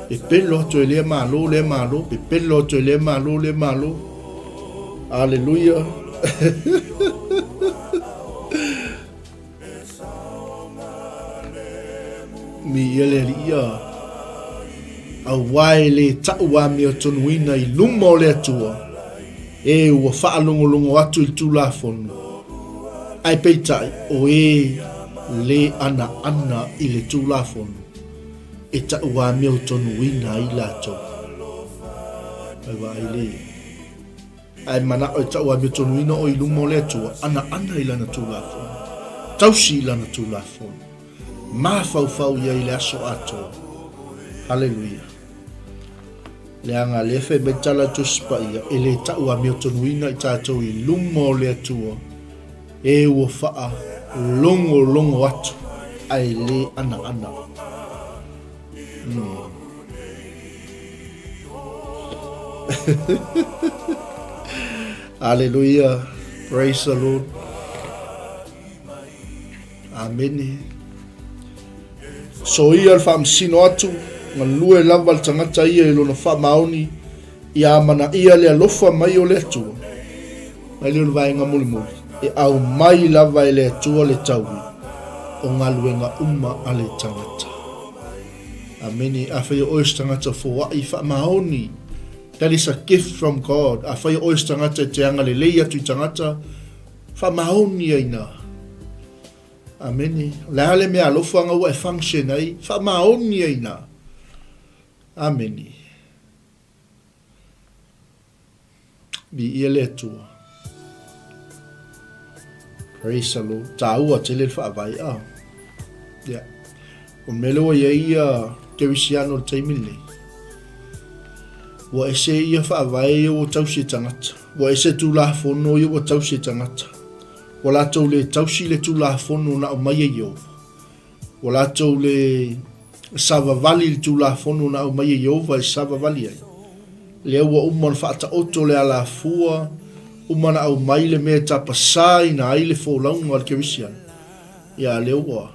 Pepelo atu e lea malo lea malo, pepelo atu e lea malo lea malo. Aleluia. Miia le Alii ia, auā e le tau āmiotonuina i luma o le Atua, e ua faalogologo atu i le Tulafono, ae peitai o e le anaana i le Tulafono, e tau āmiotonuina ai latou. Mai vaai le. Ae manao e tauamiotonuina oe i luma o le Atua, anaana i Lana Tulafono, tausi i Lana Tulafono, mafaufau i ai i le aso atoa. Haleluia! Leaga lea fai mai tala a Tusi Paia, e le tauamiotonuina i tatou i luma o le Atua, e ua faalogologo atu ae le anaana. Aleluia. Praise the Lord. Amene. Soia le faamasino atu, galue lava le tagata ia i lona faamaoni. Ia amanaia le alofa mai o le Atua, mai lea o le vaega mulimuli, e aumai lava e le Atua le taui o galuega uma a le tagata. Amene. Afai o oe o se tagata foai faamaoni, that is a gift from God. Afai o oe o se tagata e te agalelei atu i tagata, faamaoni ai na. Amene. O le a le mea alofa nga ua e function ai, faamaoni ai na. Amene. Viia le Atua. Praise the Lord. Tāua tele le faavae. Ah. Yeah. O mea lea ua i ai ia Kerisiano le taimi lenei. Ua ese ia faavae ia ua tausi e tagata. Ua ese Tulafono ia ua tausi e tagata. Ua latou le tausi le Tulafono na aumai e Ieova. Ua latou le savavali i le Tulafono na aumai e Ieova e savavali ai. Lea ua uma ona faataoto le alafua, uma ona aumai le mea e tapasaina ai le folauga a le Kerisiano. Ia, lea ua,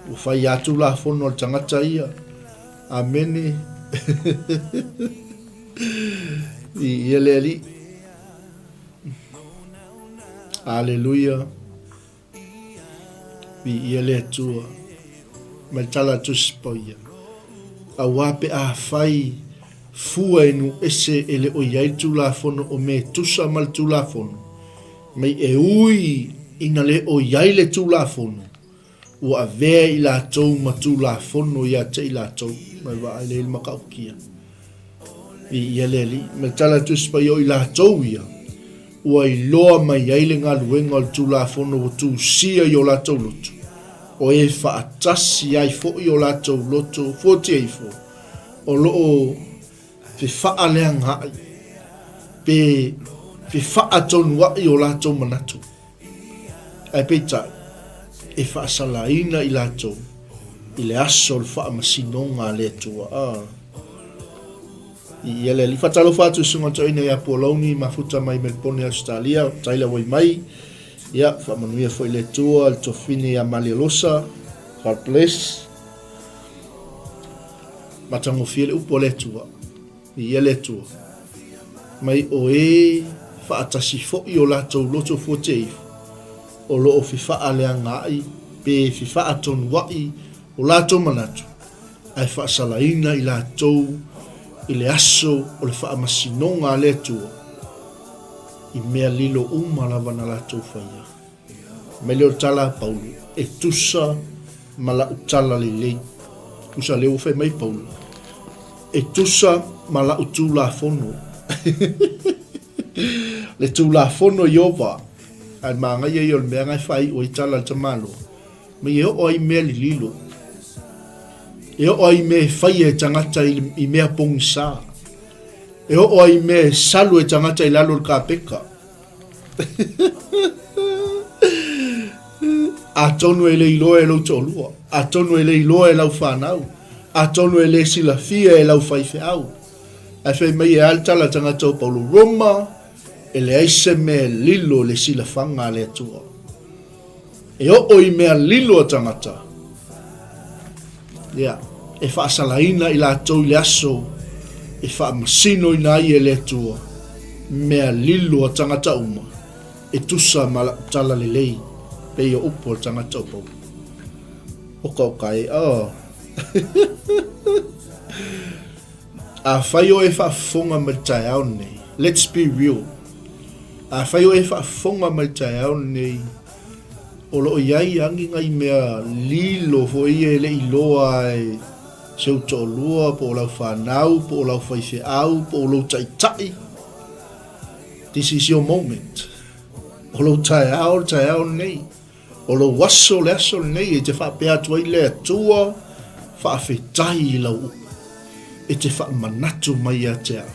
ua fai lava Tulafono a le tagata ia. Amene. Viia le Alii. Aleluia. Viia le Atua. Mai tala a Tusi Paia. Auā pe afai fua e nuu ese e le o i ai le Tulafono o mea e tusa ma le Tulafono, mei e ui ina le o i ai le Tulafono, ua avea i latou ma Tulafono ia te i latou. Mai vaai lea i le matautia. Viia le Alii. Mai tala a Tusi Paia o i latou ia, ua iloa mai ai le galuega o le Tulafono ua tusia i o latou loto, o e faatasi ai foi o latou loto fuatia ifo, o lo o fefaaleagaai pe fefaatonuai o latou manatu. Ae peitai, e faasalaina i latou i le aso o le faamasinoga a le Atua. A. I ia le alii. Faatalofa atu i Susuga Toeaina ia Pualauni, mafuta mai Melbourne, Ausetalia, Taila Wai mai. Ia, faamanuia foi le Atua, le Tofine ia Malialosa. God bless. Matagofie le upu a le Atua. I ia le Atua. Mai o e faatasi foi o latou loto fuatia ifo, o lo o fefaaleagaai pe fefaatonuai o latou manatu, ae faasalaina i latou i le aso o le faamasinoga a le Atua, i mea lilo uma lava na latou faia. Mai lea o le tala a Paulo, e tusa ma lau tala lelei. Tusa lea ua fai mai Paulo, e tusa ma lau Tulafono. Le Tulafono Ieova, ae manaia ia o le mea na e faaiu ai tala a le tamaloa. Mai e oo ai mea lililo. E oo ai mea e faia e tagata i, i mea pogisa. E oo ai mea e salu e tagata i lalo o le kapeka. Atonu e le iloa e lou toalua, atonu e le iloa e lau fanau, atonu e le silafia e lau faifeau. Ae fai mai e a le tala a tagata o Paulo Roma, e leai se mea e lilo i le silafaga a le Atua. E oo i mea lilo a tagata, ia, e faasalaina i latou i le aso e faamasinoina ai e le Atua mea lilo a tagata uma, e tusa ma lau tala lelei, pei o upu a le tagata o Paulo. Okaoka e, oh. Afai o e faafofoga mai le taeao lenei, let's be real. Afai o e faafofoga mai le taeao lenei, o lo o i ai agi nai mea lilo foi ia e le i iloa e si ou toalua, po o lau fanau, po o lau faifeau, po o lou taitai. This is your moment. O lou taeao le taeao lenei. O lou aso le aso lenei e te faapea atu ai le Atua, faafetai i lau upu. E te faamanatu mai ia te au,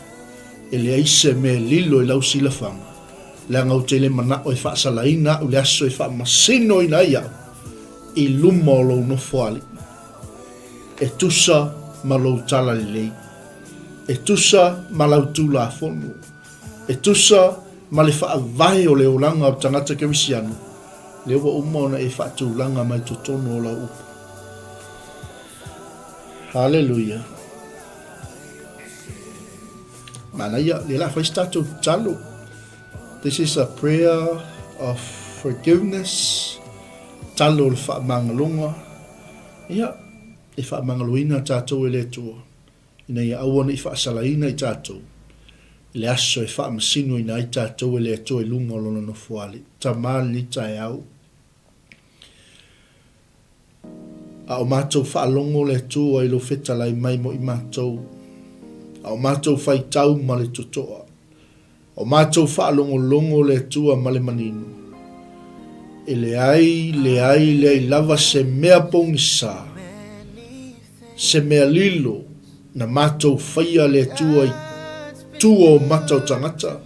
e leai se mea e lilo i lau silafaga, leaga ou te le manao e faasalaina au le aso e faamasinoina ai au i luma o lou nofoalii. E tusa ma lou talalelei. E tusa ma lau Tulafono. E tusa ma le faavae o le olaga o le tagata kerisiano, lea ua uma ona e faatulaga mai totonu o lau upu. Haleluia. Manaia, lea la fai se tatou tatalo. This is a prayer of forgiveness, talo o le faamagaloga. Ia, e faamagaloina tatou e le Atua, ina ia aua ne i faasalaina i tatou, i le aso e faamasinoina ai tatou e le Atua i luga o Lona Nofoalii. Tama lenei taeao. A o matou faalogo le Atua i lou fetalai mai mo i matou, a o matou faitau ma le totoa, a o matou faalogologo le Atua ma le manino, e leai, leai, leai lava se mea pogisa, se mea lilo na matou faia le Atua i tua o mata o tagata,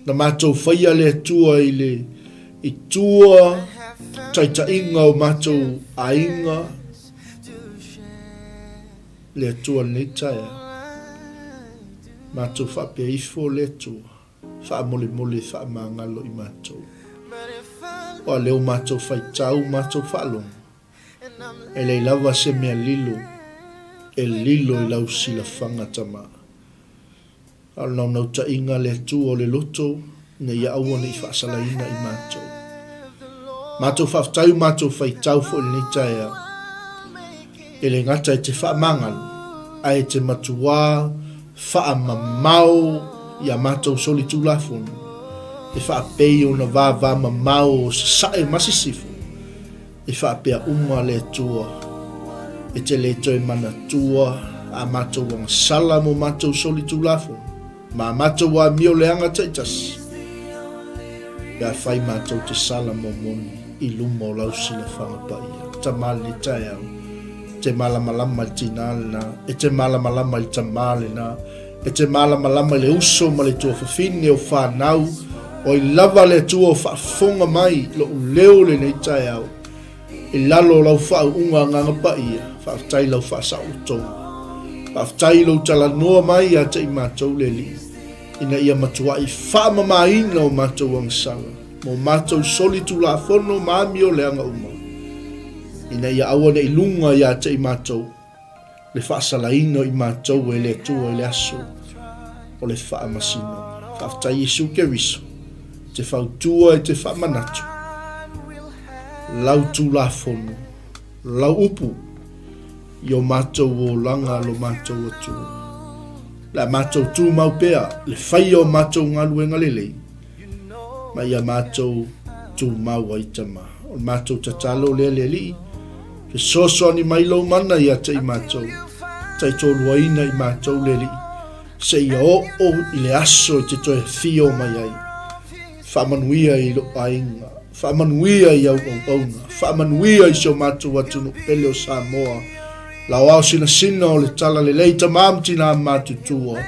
Na matou faia le Atua i le i tua taitaiga o matou aiga le Atua lenei taeao. Matou faapea ifo le Atua, faamolemole faamagalo i matou. Oa lea o matou faitau, matou faalogo, e leai lava se mea lilo e lilo i lau silafaga Tama. A o le naunautaiga a le Atua o le loto ina ia aua ne i faasalaina i matou. Matou faafetai o matou faitau foi i lenei taeao. E le gata e te faamagalo, ae e te matuā faamamao i a matou solitulafono, e faapei ona vavamamao o Sasae ma Sisifo, E faapea uma le Atua, e te le toe manatua a matou agasala mo matou solitulafono, ma a matou amio leaga taitasi, pe a fai matou te sala momoni i luma o lau silafaga paia. Tama lenei taeao, e te malamalama i le tinā lenā, e te malamalama i le tamā lenā, e te malamalama i le uso ma le tuafafine o fanau, o ai lava le Atua o faafofoga mai lo'u leo lenei taeao, i lalo o lau faauuga Agaga Paia, faafetai i lau faasaolotoga. Faafetai i lou talanoa mai ia te i matou le Alii, ina ia matuai faamamaina o matou agasala, ma o matou solitulafono ma amioleaga uma, ina ia aua ne i luga ia te i matou, le faasalaina o i matou e le Atua i le aso o le faamasinoga. Faafetai Iesu Keriso, te fautua e te faamanatu lau Tulafono, lau upu i o matou olaga lo matou Atua. Le a matou tumau pea le faia o matou galuega lelei, ma ia matou tumau ai Tama. O le matou tatalo lea le Alii, fesoasoani mai lou mana ia te i matou, taitoluaina i matou le Alii, seia oo i le aso e te toe afio mai ai. Faamanuia i lou aiga, faamanuia i au auauna, faamanuia i si o matou atunuu pele o Samoa, Lau ao sinasina o le tala lelei tama ma tina matutua,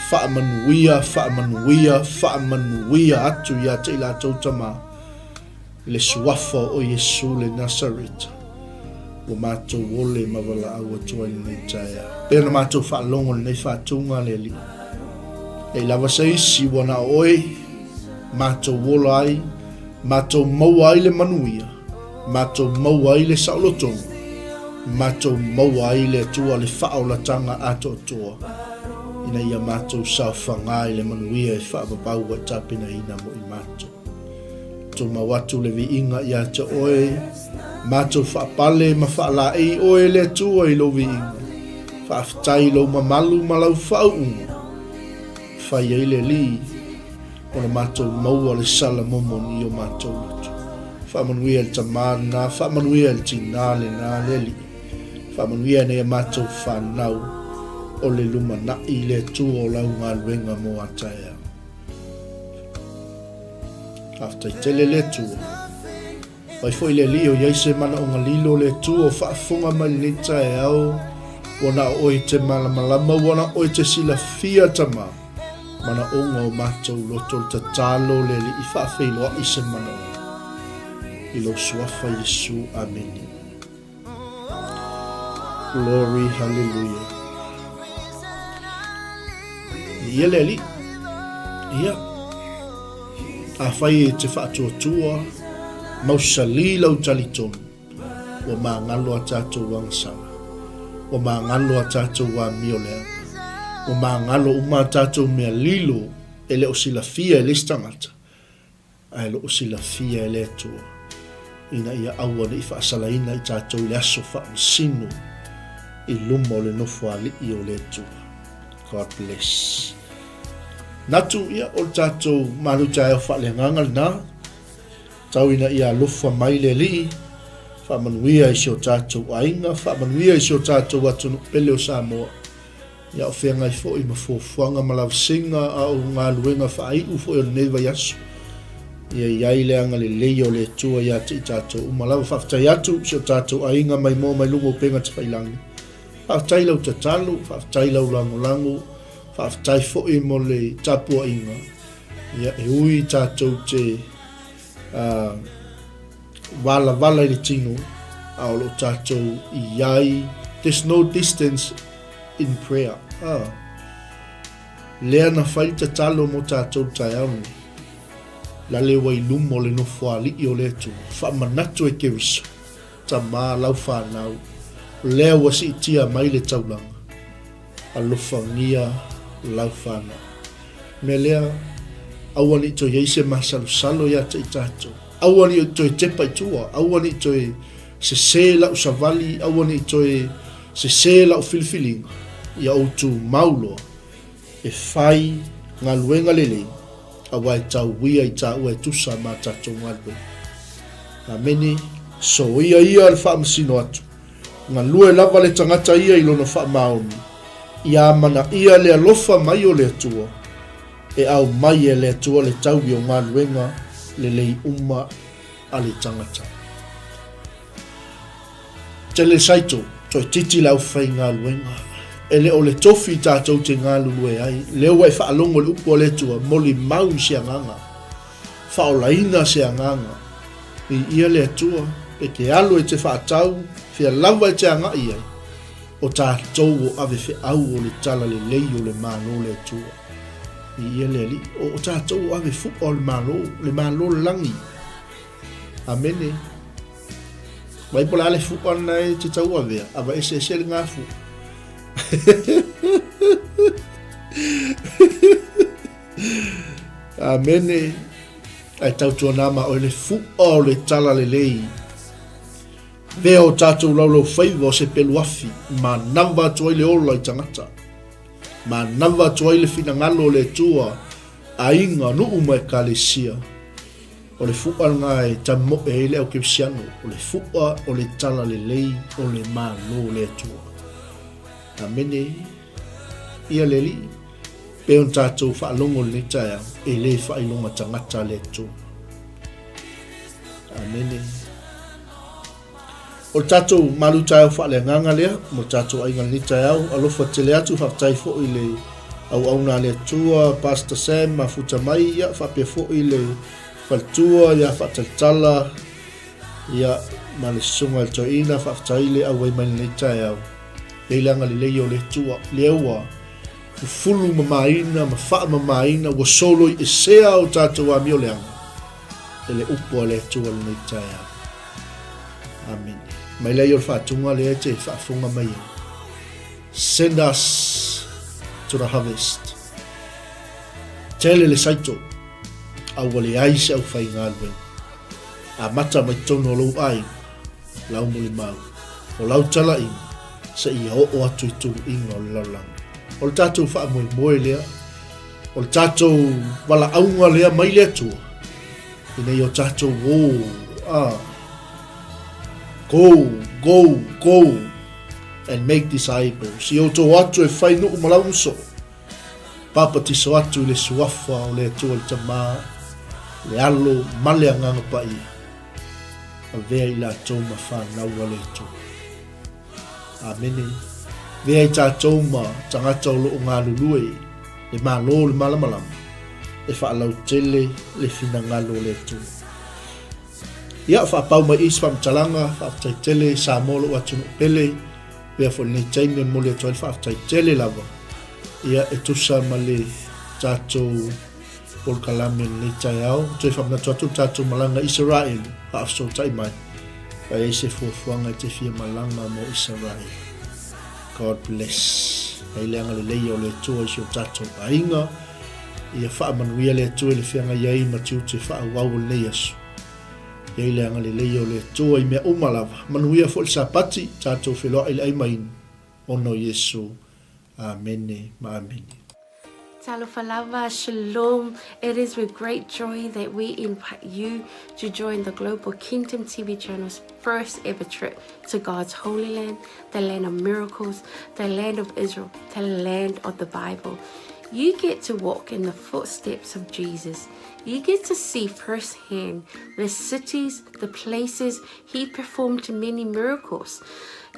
faamanuia, faamanuia, faamanuia atu ia te i latou tama, i le suafa o Iesu le Nasareta, ua matou ole ma valaau atu ai lenei taeao. Pei ona matou faalogo i lenei faatuga le Alii, leai lava se isi ua na o oe, matou ola ai, matou maua ai le manuia, matou maua ai le saolotoga, matou maua ai le Atua le faaolataga atoatoa, ina ia matou saofaga i le manuia e faavavau ai tapenaina mo i matou. Tumau atu le viiga ia te oe, matou faapale ma faalaei oe le Atua i lou viiga. Faafetai i lou mamalu ma lau faauuga. Fai ai le Alii. Ona matou maua le sala momoni i o matou loto. Faamanuia i le tama lena, faamanuia i le tina lena, le Alii. Faamanuia i nai a matou fanau o le lumanai i le Atua o lau galuega mo a taeao. Faafetai tele le Atua. Fai foi le Alii o i ai se manaoga lilo le Atua o faafofoga mai lenei taeao, ua na o oe te malamalama, ua na o oe te silafia, Tama, manaoga o matou loto le tatalo le Alii faafeiloai se manaoga. I lou suafa Iesu. Amene. Glory, hallelujah. Ia le Alii. Ia. Afai e te faatuatua, mausali lau talitonu, ua magalo a tatou agasala, ua magalo a tatou amio leaga. Ua magalo uma a tatou mea lilo e le o silafia e le isi tagata, ae lo o silafia e le Atua, ina ia aua ne i faasalaina i tatou i le aso faamasino i luma o le Nofoalii o le Atua. God bless. Natu, ia, o le tatou malu taeao faaleagaga lena, tau ina ia alofa mai le Alii, faamanuia i si o tatou aiga, faamanuia i si o tatou atunuu pele o Samoa. Ia o feagai foi ma fuafuaga ma lavasiga a o galuega faaiu foi o lenei vaiaso. Ia i ai le agalelei o le Atua ia te i tatou uma lava. Faafetai atu si o tatou aiga mai moa mai luga o upega tafailagi. Faafetai lau tatalo, faafetai lau lagolago, faafetai foi mo le tapuaiga. Ia e ui tatou te uh, valavala i le tino, a o lo o tatou i ai, there's no distance in prayer. Ah. Lea na fai le tatalo mo tatou taeao nei. Lale ua i luma o le nofoalii o le Atua. Faamanatu e Keriso, tamā lau whanau, lea ua siitia mai le taulaga. Alofagia lau fanau. Mea lea, aua ne i toe i ai se masalosalo ia te i tatou. Aua ne i toe tepa i tua, aua ne i toe sesē lau savali, aua ne i toe sesē lau filifiliga, ia ou tumau loa e fai galuega lelei, aua e tauia i taua e tusa ma tatou galuega. Amene. Soia ia le faamasino atu. Galue lava le tagata ia i lona faamaoni, ia amanaia le alofa mai o le Atua, e aumai e le Atua le taui o galuega lelei uma a le tagata. Tele saito, toeitiiti le aufaigaluega, e le o le tofi tatou te galulue ai, lea ua e faalogo i le upu a le Atua, molimau i se agaga. Faaolaina se agaga. Viia le Atua, e te alu e te faatau, fea lava e te agai ai, o tatou o ave feau o le talalelei o le Malo le Atua. Viia le Alii, o tatou o ave fua o le Malo, le Malo le lagi. Amene. Mai po le a le fua lena e te tauavea, avaeseese le gafu. Amene. Ae tautuana ma oe le fu'a o le talalelei. Vea o tatou laulaufaiva o se pelu afi, manava atu ai le ola i tagata. Manava atu ai le finagalo o le Atua, aiga, nuu ma ekalesia. O le fu'a lena e tamoe ai le au kerisiano, o le fu'a o le talalelei o le Malo o le Atua. Amene. Ia le Alii, pei ona tatou faalogo i lenei taeao, e le faailoga tagata le Atua. Amene. O le tatou malu taeao faaleagaga lea mo le tatou aiga i lenei taeao. Alofa tele atu, faafetai foi i le auauna a le Atua, Pastor Sam mafuta mai, ia faapea foi le faletua ia Faatalitala, ia ma le susuga i le toeaina, faafetai le auai mai lenei taeao. Lei le agalelei o le Atua, lea ua fufulu mamaina ma faamamaina, ua soloiesea o tatou amio leaga e le upu a le Atua lenei taeao. Amene. Mai lea o le faatuga lea e te faafofoga mai ai. Send us to the harvest. Tele le saito, a ua leai se aufaigaluega. Amata mai totonu o lou aiga, lau molimau, o lau talaiga, seia oo atu i tuluiga o le lalolagi. O le tatou faamoemoe lea, o le tatou valaauga lea mai le Atua, ina ia o tatou o, a, go, go, go, and make disciples. Ia outou atu e fai nuu ma lau soo, Papatiso atu i le Suafa o le Atua le Tama, le Alo ma le Agaga Paia, avea i latou ma fanau a le Atua. Amene. Avea i tatou ma tagata o lo o galulue le Malo o le Malamalama, e faalautele le finagalo o le Atua. Ia, faapau mai i se faamatalaga, faafetai tele Samoa lou atunuu pele, pea foi lenei taimi e momoli atu ai le faafetai tele lava, ia e tusa ma le tatou polokalame i lenei taeao. Toe faamanatu atu le tatou malaga i Isaraelu, faafesootai mai, fa i ai se fuafuaga e te fia malaga mo Isaraelu. God bless. Ai le agalelei o le Atua i si o tatou aiga. Ia faamanuia le Atua i le feagai ai ma tiute faaauau o lenei aso. Ia i le agalelei o le Atua i mea uma lava. Manuia foi le Sapati, tatou feiloai i le ai ma inu, ona o Iesu. Amene ma amene. Talofa lava, Shalom. It is with great joy that we invite you to join the Global Kingdom TV channel's first ever trip to God's Holy Land, the land of miracles, the land of Israel, the land of the Bible. You get to walk in the footsteps of Jesus. You get to see firsthand the cities, the places he performed many miracles.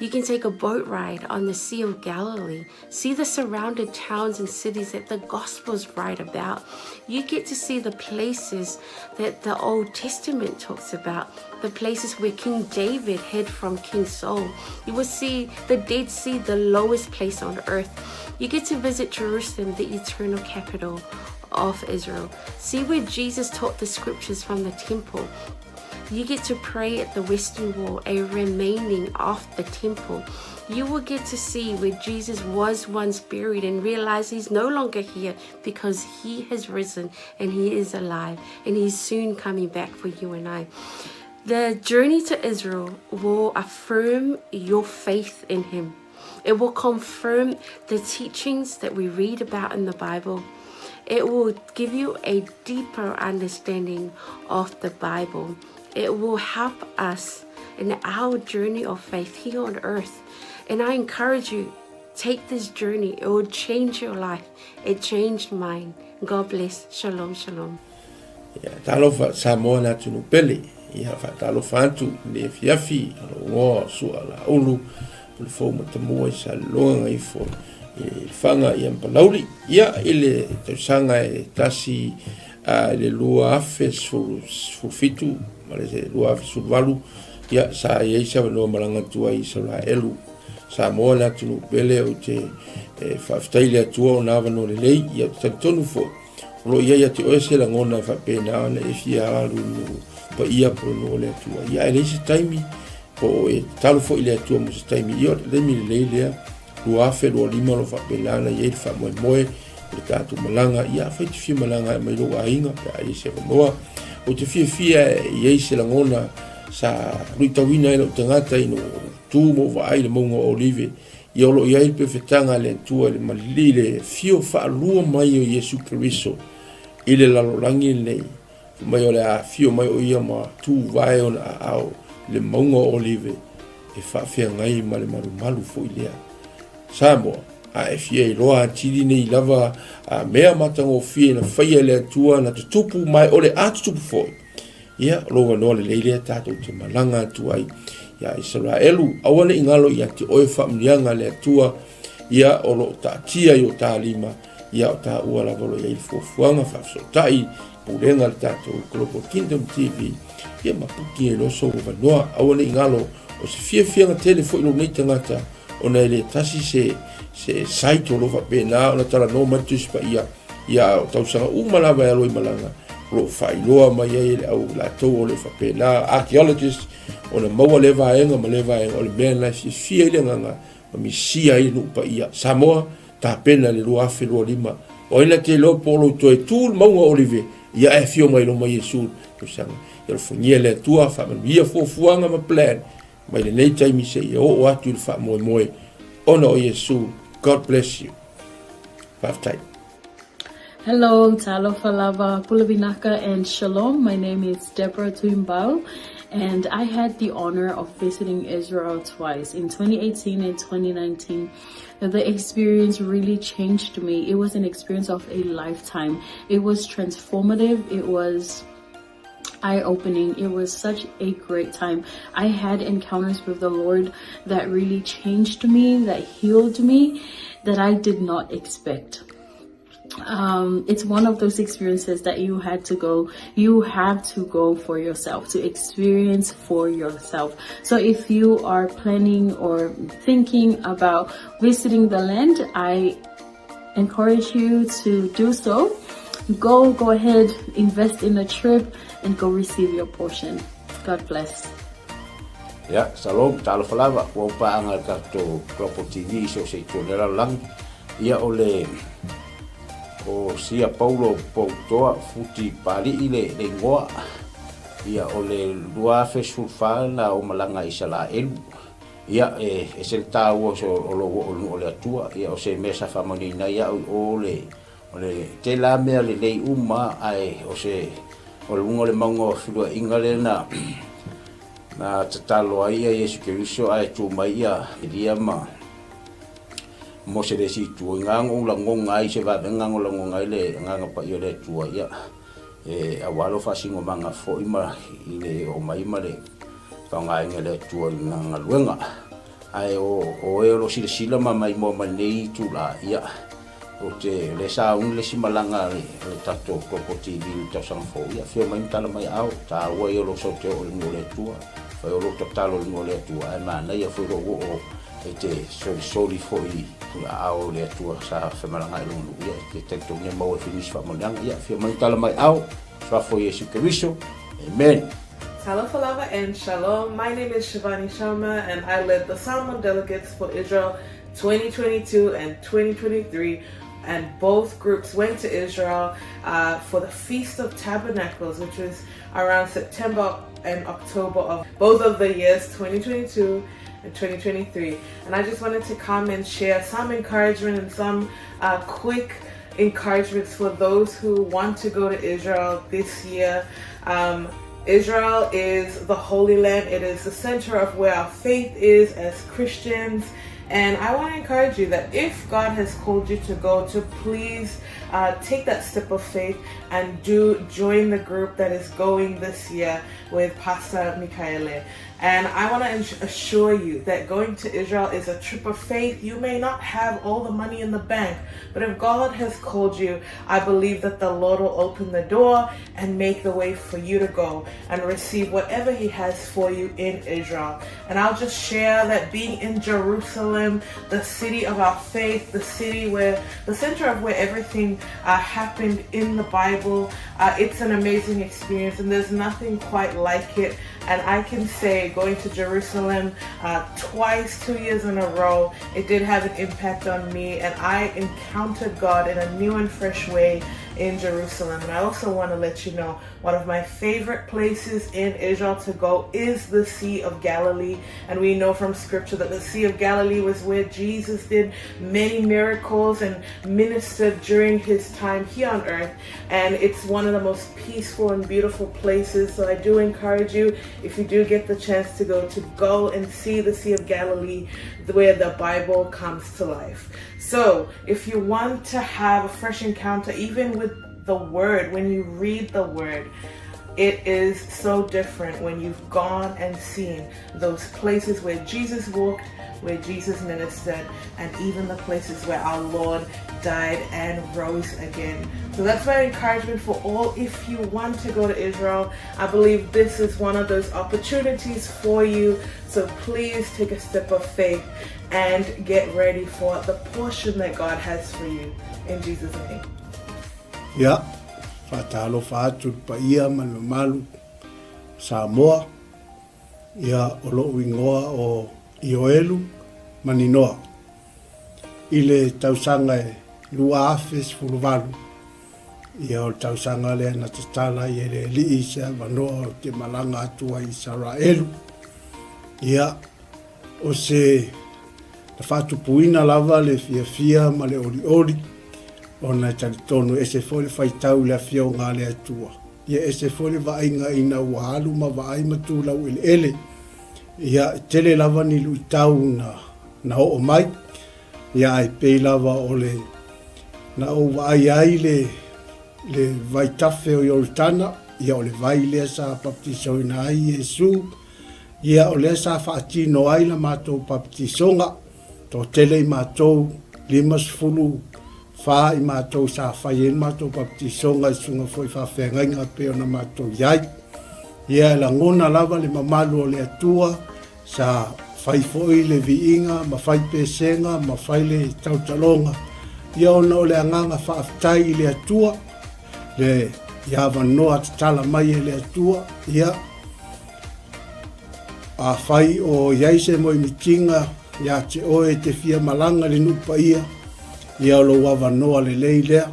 You can take a boat ride on the Sea of Galilee, see the surrounded towns and cities that the Gospels write about. You get to see the places that the Old Testament talks about, the places where King David hid from King Saul. You will see the Dead Sea, the lowest place on earth. You get to visit Jerusalem, the eternal capital of Israel. See where Jesus taught the scriptures from the temple. You get to pray at the Western Wall, a remaining of the temple. You will get to see where Jesus was once buried and realize he's no longer here because he has risen and he is alive and he's soon coming back for you and I. The journey to Israel will affirm your faith in him. It will confirm the teachings that we read about in the Bible. It will give you a deeper understanding of the Bible. It will help us in our journey of faith here on earth. And I encourage you, take this journey. It will change your life. It changed mine. God bless. Shalom, shalom. Ia, talofa Samoa le atunuu pele. Ia, faatalofa atu i le afiafi a lou igoa o Sua Laulu, o le fou matamua i Saleloga Gagaifo i Lefaga ia ma Palauli. Ia, i le tausaga e tasi i le 2017 ma le 2018, ia, sa i ai se avanoa malaga atu ai i Isaraelu. Samoa le atunuu pele, ou te faafetai i le Atua ona avanoa lelei, ia, ou te talitonu foi, O lo o i ai ia te oe se lagona e faapena ona e fia alu i nuu paia po o le nuu o le Atua. Ia ae leai se taimi, po o e tatalo foi i le Atua mo se taimi. Ia o le taimi lelei lea, 2025 o lo o faapena ona i ai le faamoemoe o le tatou malaga. Ia afai e te fia malaga e aumai lou aiga pe a i ai se avanoa. Ou te fiafia e i ai se lagona sa luitauina ai lou tagata ina ua ou tu ma ou vaai i le mauga o Olive Ia o lo o i ai le pefetaga a le Atua i le malili le afio faalua mai o Iesu Keriso i le lalolagi lenei, fai mai o le a afio mai o ia ma tuvae ona aao i le mauga o Olive e faafeagai ma le malumalu foi lea. Samoa, a e fia iloa atili nei lava a mea matagofie na faia e le Atua na tutupu ma o le a tutupu foi, Ia, o lou avanoa lelei lea tatou te malaga atu ai ia Isaraelu. Aua ne i galo ia te oe faamanuiaga a le Atua, ia o lo o taatia i o ta lima, ia o taua lava o lo o i ai le fuafuaga faafesootai pulega a le tatou Global Kingdom TV, ia ma puki ai loa sou avanoa. Aua ne i galo, o se fiafiaga tele foi lou nei tagata, ona e le tasi se, se site o lo o faapena ona talanoa mai le Tusi Paia, Ia, o tausaga uma lava e alo i malaga, o lo o faailoa mai ai e le au latou o le faapena, archaeologist, ona maua lea vaega ma lea vaega, o le mea lena e fiafia ai le agaga ma misia ai le nuu paia. Samoa, tapena i le 2025. O ai na te iloa po o lou toe tu le mauga o Olive, ia ae afio mai loma Iesu i le tausaga. Ia alofagia le Atua, faamanuia fuafuaga ma plan mai lenei taimi seia oo atu i le faamoemoe ona o Iesu. God bless you. Faafetai. Hello, talofa lava, pule vinaka and shalom. My name is Deborah Tuimbau and I had the honor of visiting Israel twice in 2018 and 2019. The experience really changed me. It was an experience of a lifetime. It was transformative. It was eye-opening. It was such a great time. I had encounters with the Lord that really changed me, that healed me, that I did not expect. It's one of those experiences that you had to go, you have to go for yourself, to experience for yourself. So if you are planning or thinking about visiting the land, I encourage you to do so. Go, go ahead, invest in a trip and go receive your portion. God bless. Ia, shalom, talofa lava, ua ou paaga i le tatou Global TV i so o se itu o le lalolagi. Ia o le o Sia Paulo Poutoa Futi Pali'i le le igoa. Ia o le 2014 na ou malaga i Isalaelu. Ia e ese le taua o lou oo i luga o le Atua. Ia o se mea sa faamanuiaina ai au i o le O le tele lava mea lelei uma ae o se o luga o le mauga o feluaiga lea na na tatalo ai ia Iesu Keriso ae tu mai ia Elia ma Mose le isi itu. I na ou lagona ai se vavega na lagona ai le Agaga Paia o le Atua ia e aua lou faasinomaga foi ma i le oo mai ma le faaaogaina e le Atua i lana galuega. Ae o oe o lo o silasila ma maimoa mai lenei itula, ia, ou te, o lea sa auni le isi malaga a le, a le tatou Global TV i le tausaga fou, ia, afio mai ma tala mai aao, taua ia o lou sau te oo i le nuu o le Atua, fai o lou tatalo i le nuu o le Atua, ae manaia foi lou oo e te solisoli foi i aao o le Atua sa femalagaai i lona nuu, ia, e te talitonu e maua ai foi nisi faamanuiaga, ia, afio mai ma tala mai aao, Suafa o Iesu Keriso. Amen. Talofa lava and shalom. My name is Shivani Sharma and I led the Samoan delegates for Israel 2022 and 2023 and both groups went to Israel uh, for the Feast of Tabernacles, which was around September and October of both of the years 2022 and 2023. And I just wanted to come and share some encouragement and some uh, quick encouragements for those who want to go to Israel this year. Um, Israel is the Holy Land. It is the center of where our faith is as Christians. And I want to encourage you that if God has called you to go, to please uh, take that step of faith and do join the group that is going this year with Pastor Mikaele. And I want to assure you that going to Israel is a trip of faith. You may not have all the money in the bank, but if God has called you, I believe that the Lord will open the door and make the way for you to go and receive whatever He has for you in Israel. And I'll just share that being in Jerusalem, the city of our faith, the city where the center of where everything uh, happened in the Bible, uh, it's an amazing experience, and there's nothing quite like it. And I can say going to Jerusalem uh, twice, two years in a row, it did have an impact on me. And I encountered God in a new and fresh way in Jerusalem. And I also want to let you know one of my favorite places in Israel to go is the Sea of Galilee. And we know from scripture that the Sea of Galilee was where Jesus did many miracles and ministered during his time here on earth. And it's one of the most peaceful and beautiful places. So I do encourage you, if you do get the chance to go, to go and see the Sea of Galilee where the Bible comes to life. So if you want to have a fresh encounter, even with the Word, when you read the Word, it is so different when you've gone and seen those places where Jesus walked, where Jesus ministered, and even the places where our Lord died and rose again. So that's my encouragement for all. If you want to go to Israel, I believe this is one of those opportunities for you. So please take a step of faith and get ready for the portion that God has for you. In Jesus' name. Ia, faatalofa atu i le paia ma le mamalu o Samoa, ia o lou igoa o Ioelu Maninoa. I le tausaga e 2018, ia o le tausaga lea na tatala ai e le Alii se avanoa ou te malaga atu ai i Isaraelu. Ia, O se na faatupuina lava le fiafia ma le olioli, ona e talitonu e ese foi le faitau i le Afioga a le Atua, ia ese foi le vaaiga ina ua alu ma vaai ma tu laueleele. Ia, e tele lava ni luitau na, na oo mai, ia ae pei lava o le na ou vaai ai le, le vaitafe o Ioritana, ia o le vai lea sa baptisoina ai Iesu, Ia, o lea sa faatino ai la matou papatisoga, toatele i matou, 54 i matou sa fai ai le matou papatisoga i susuga foi i faafeagaiga e pei ona matou i ai. Ia, e lagona lava le mamalu o le Atua, sa fai foi le viiga ma fai pesega ma fai le tautaloga, ia ona o le agaga faafetai i le Atua, le i avanoa tatala mai e le Atua, ia, Afai o i ai se moemitiga ia te oe e te fia malaga i le nuu paia, Ia o lou avanoa lelei lea.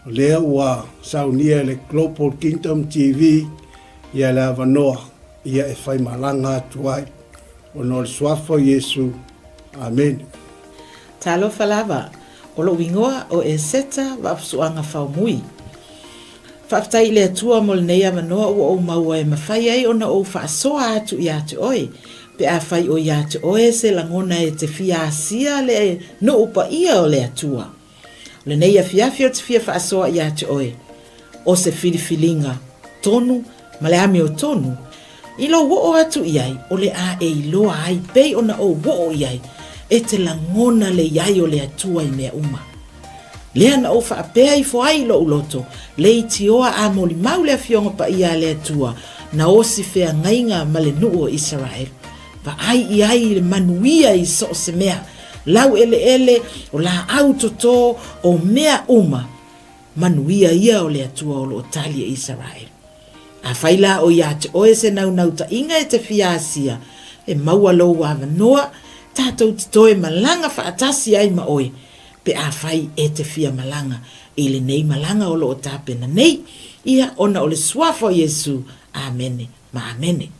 O lea ua saunia e le Global Kingdom TV ia le avanoa ia e faimalaga atu ai. Ona o le Suafa o Iesu. Amene. Talofa lava, o lou igoa o Eseta Vaafusuaga Faumui. Faafetai i le Atua mo lenei avanoa ua ou maua e mafai ai ona ou faasoa atu ia te oe, pe afai o ia te oe se lagona e te fia asia le nuu paia o le Atua. O lenei afiafi ou te fia faasoa ia te oe, o se filifiliga tonu ma le amiotonu, i lou oo atu i ai o le a e iloa ai pei ona ou oo i ai, e te lagona le i ai o le Atua i mea uma. Lea na ou faapea ifo ai i lou loto, leitioa a molimau le Afioga Paia a le Atua, na osi feagaiga ma le nuu o Isaraelu. Vaai i ai i le manuia i so o se mea, laueleele, o laau toto, o mea uma, manuia ia o le Atua o lo o tali e Isaraelu. Afai la o ia te oe se naunautai-ga e te fia asia, e maua lou avanoa, tatou te toe malaga faatasi ai ma oe, pe afai e te fia malaga i lenei malaga o lo o tapena nei, ia ona o le Suafa o Iesu. Amene ma amene.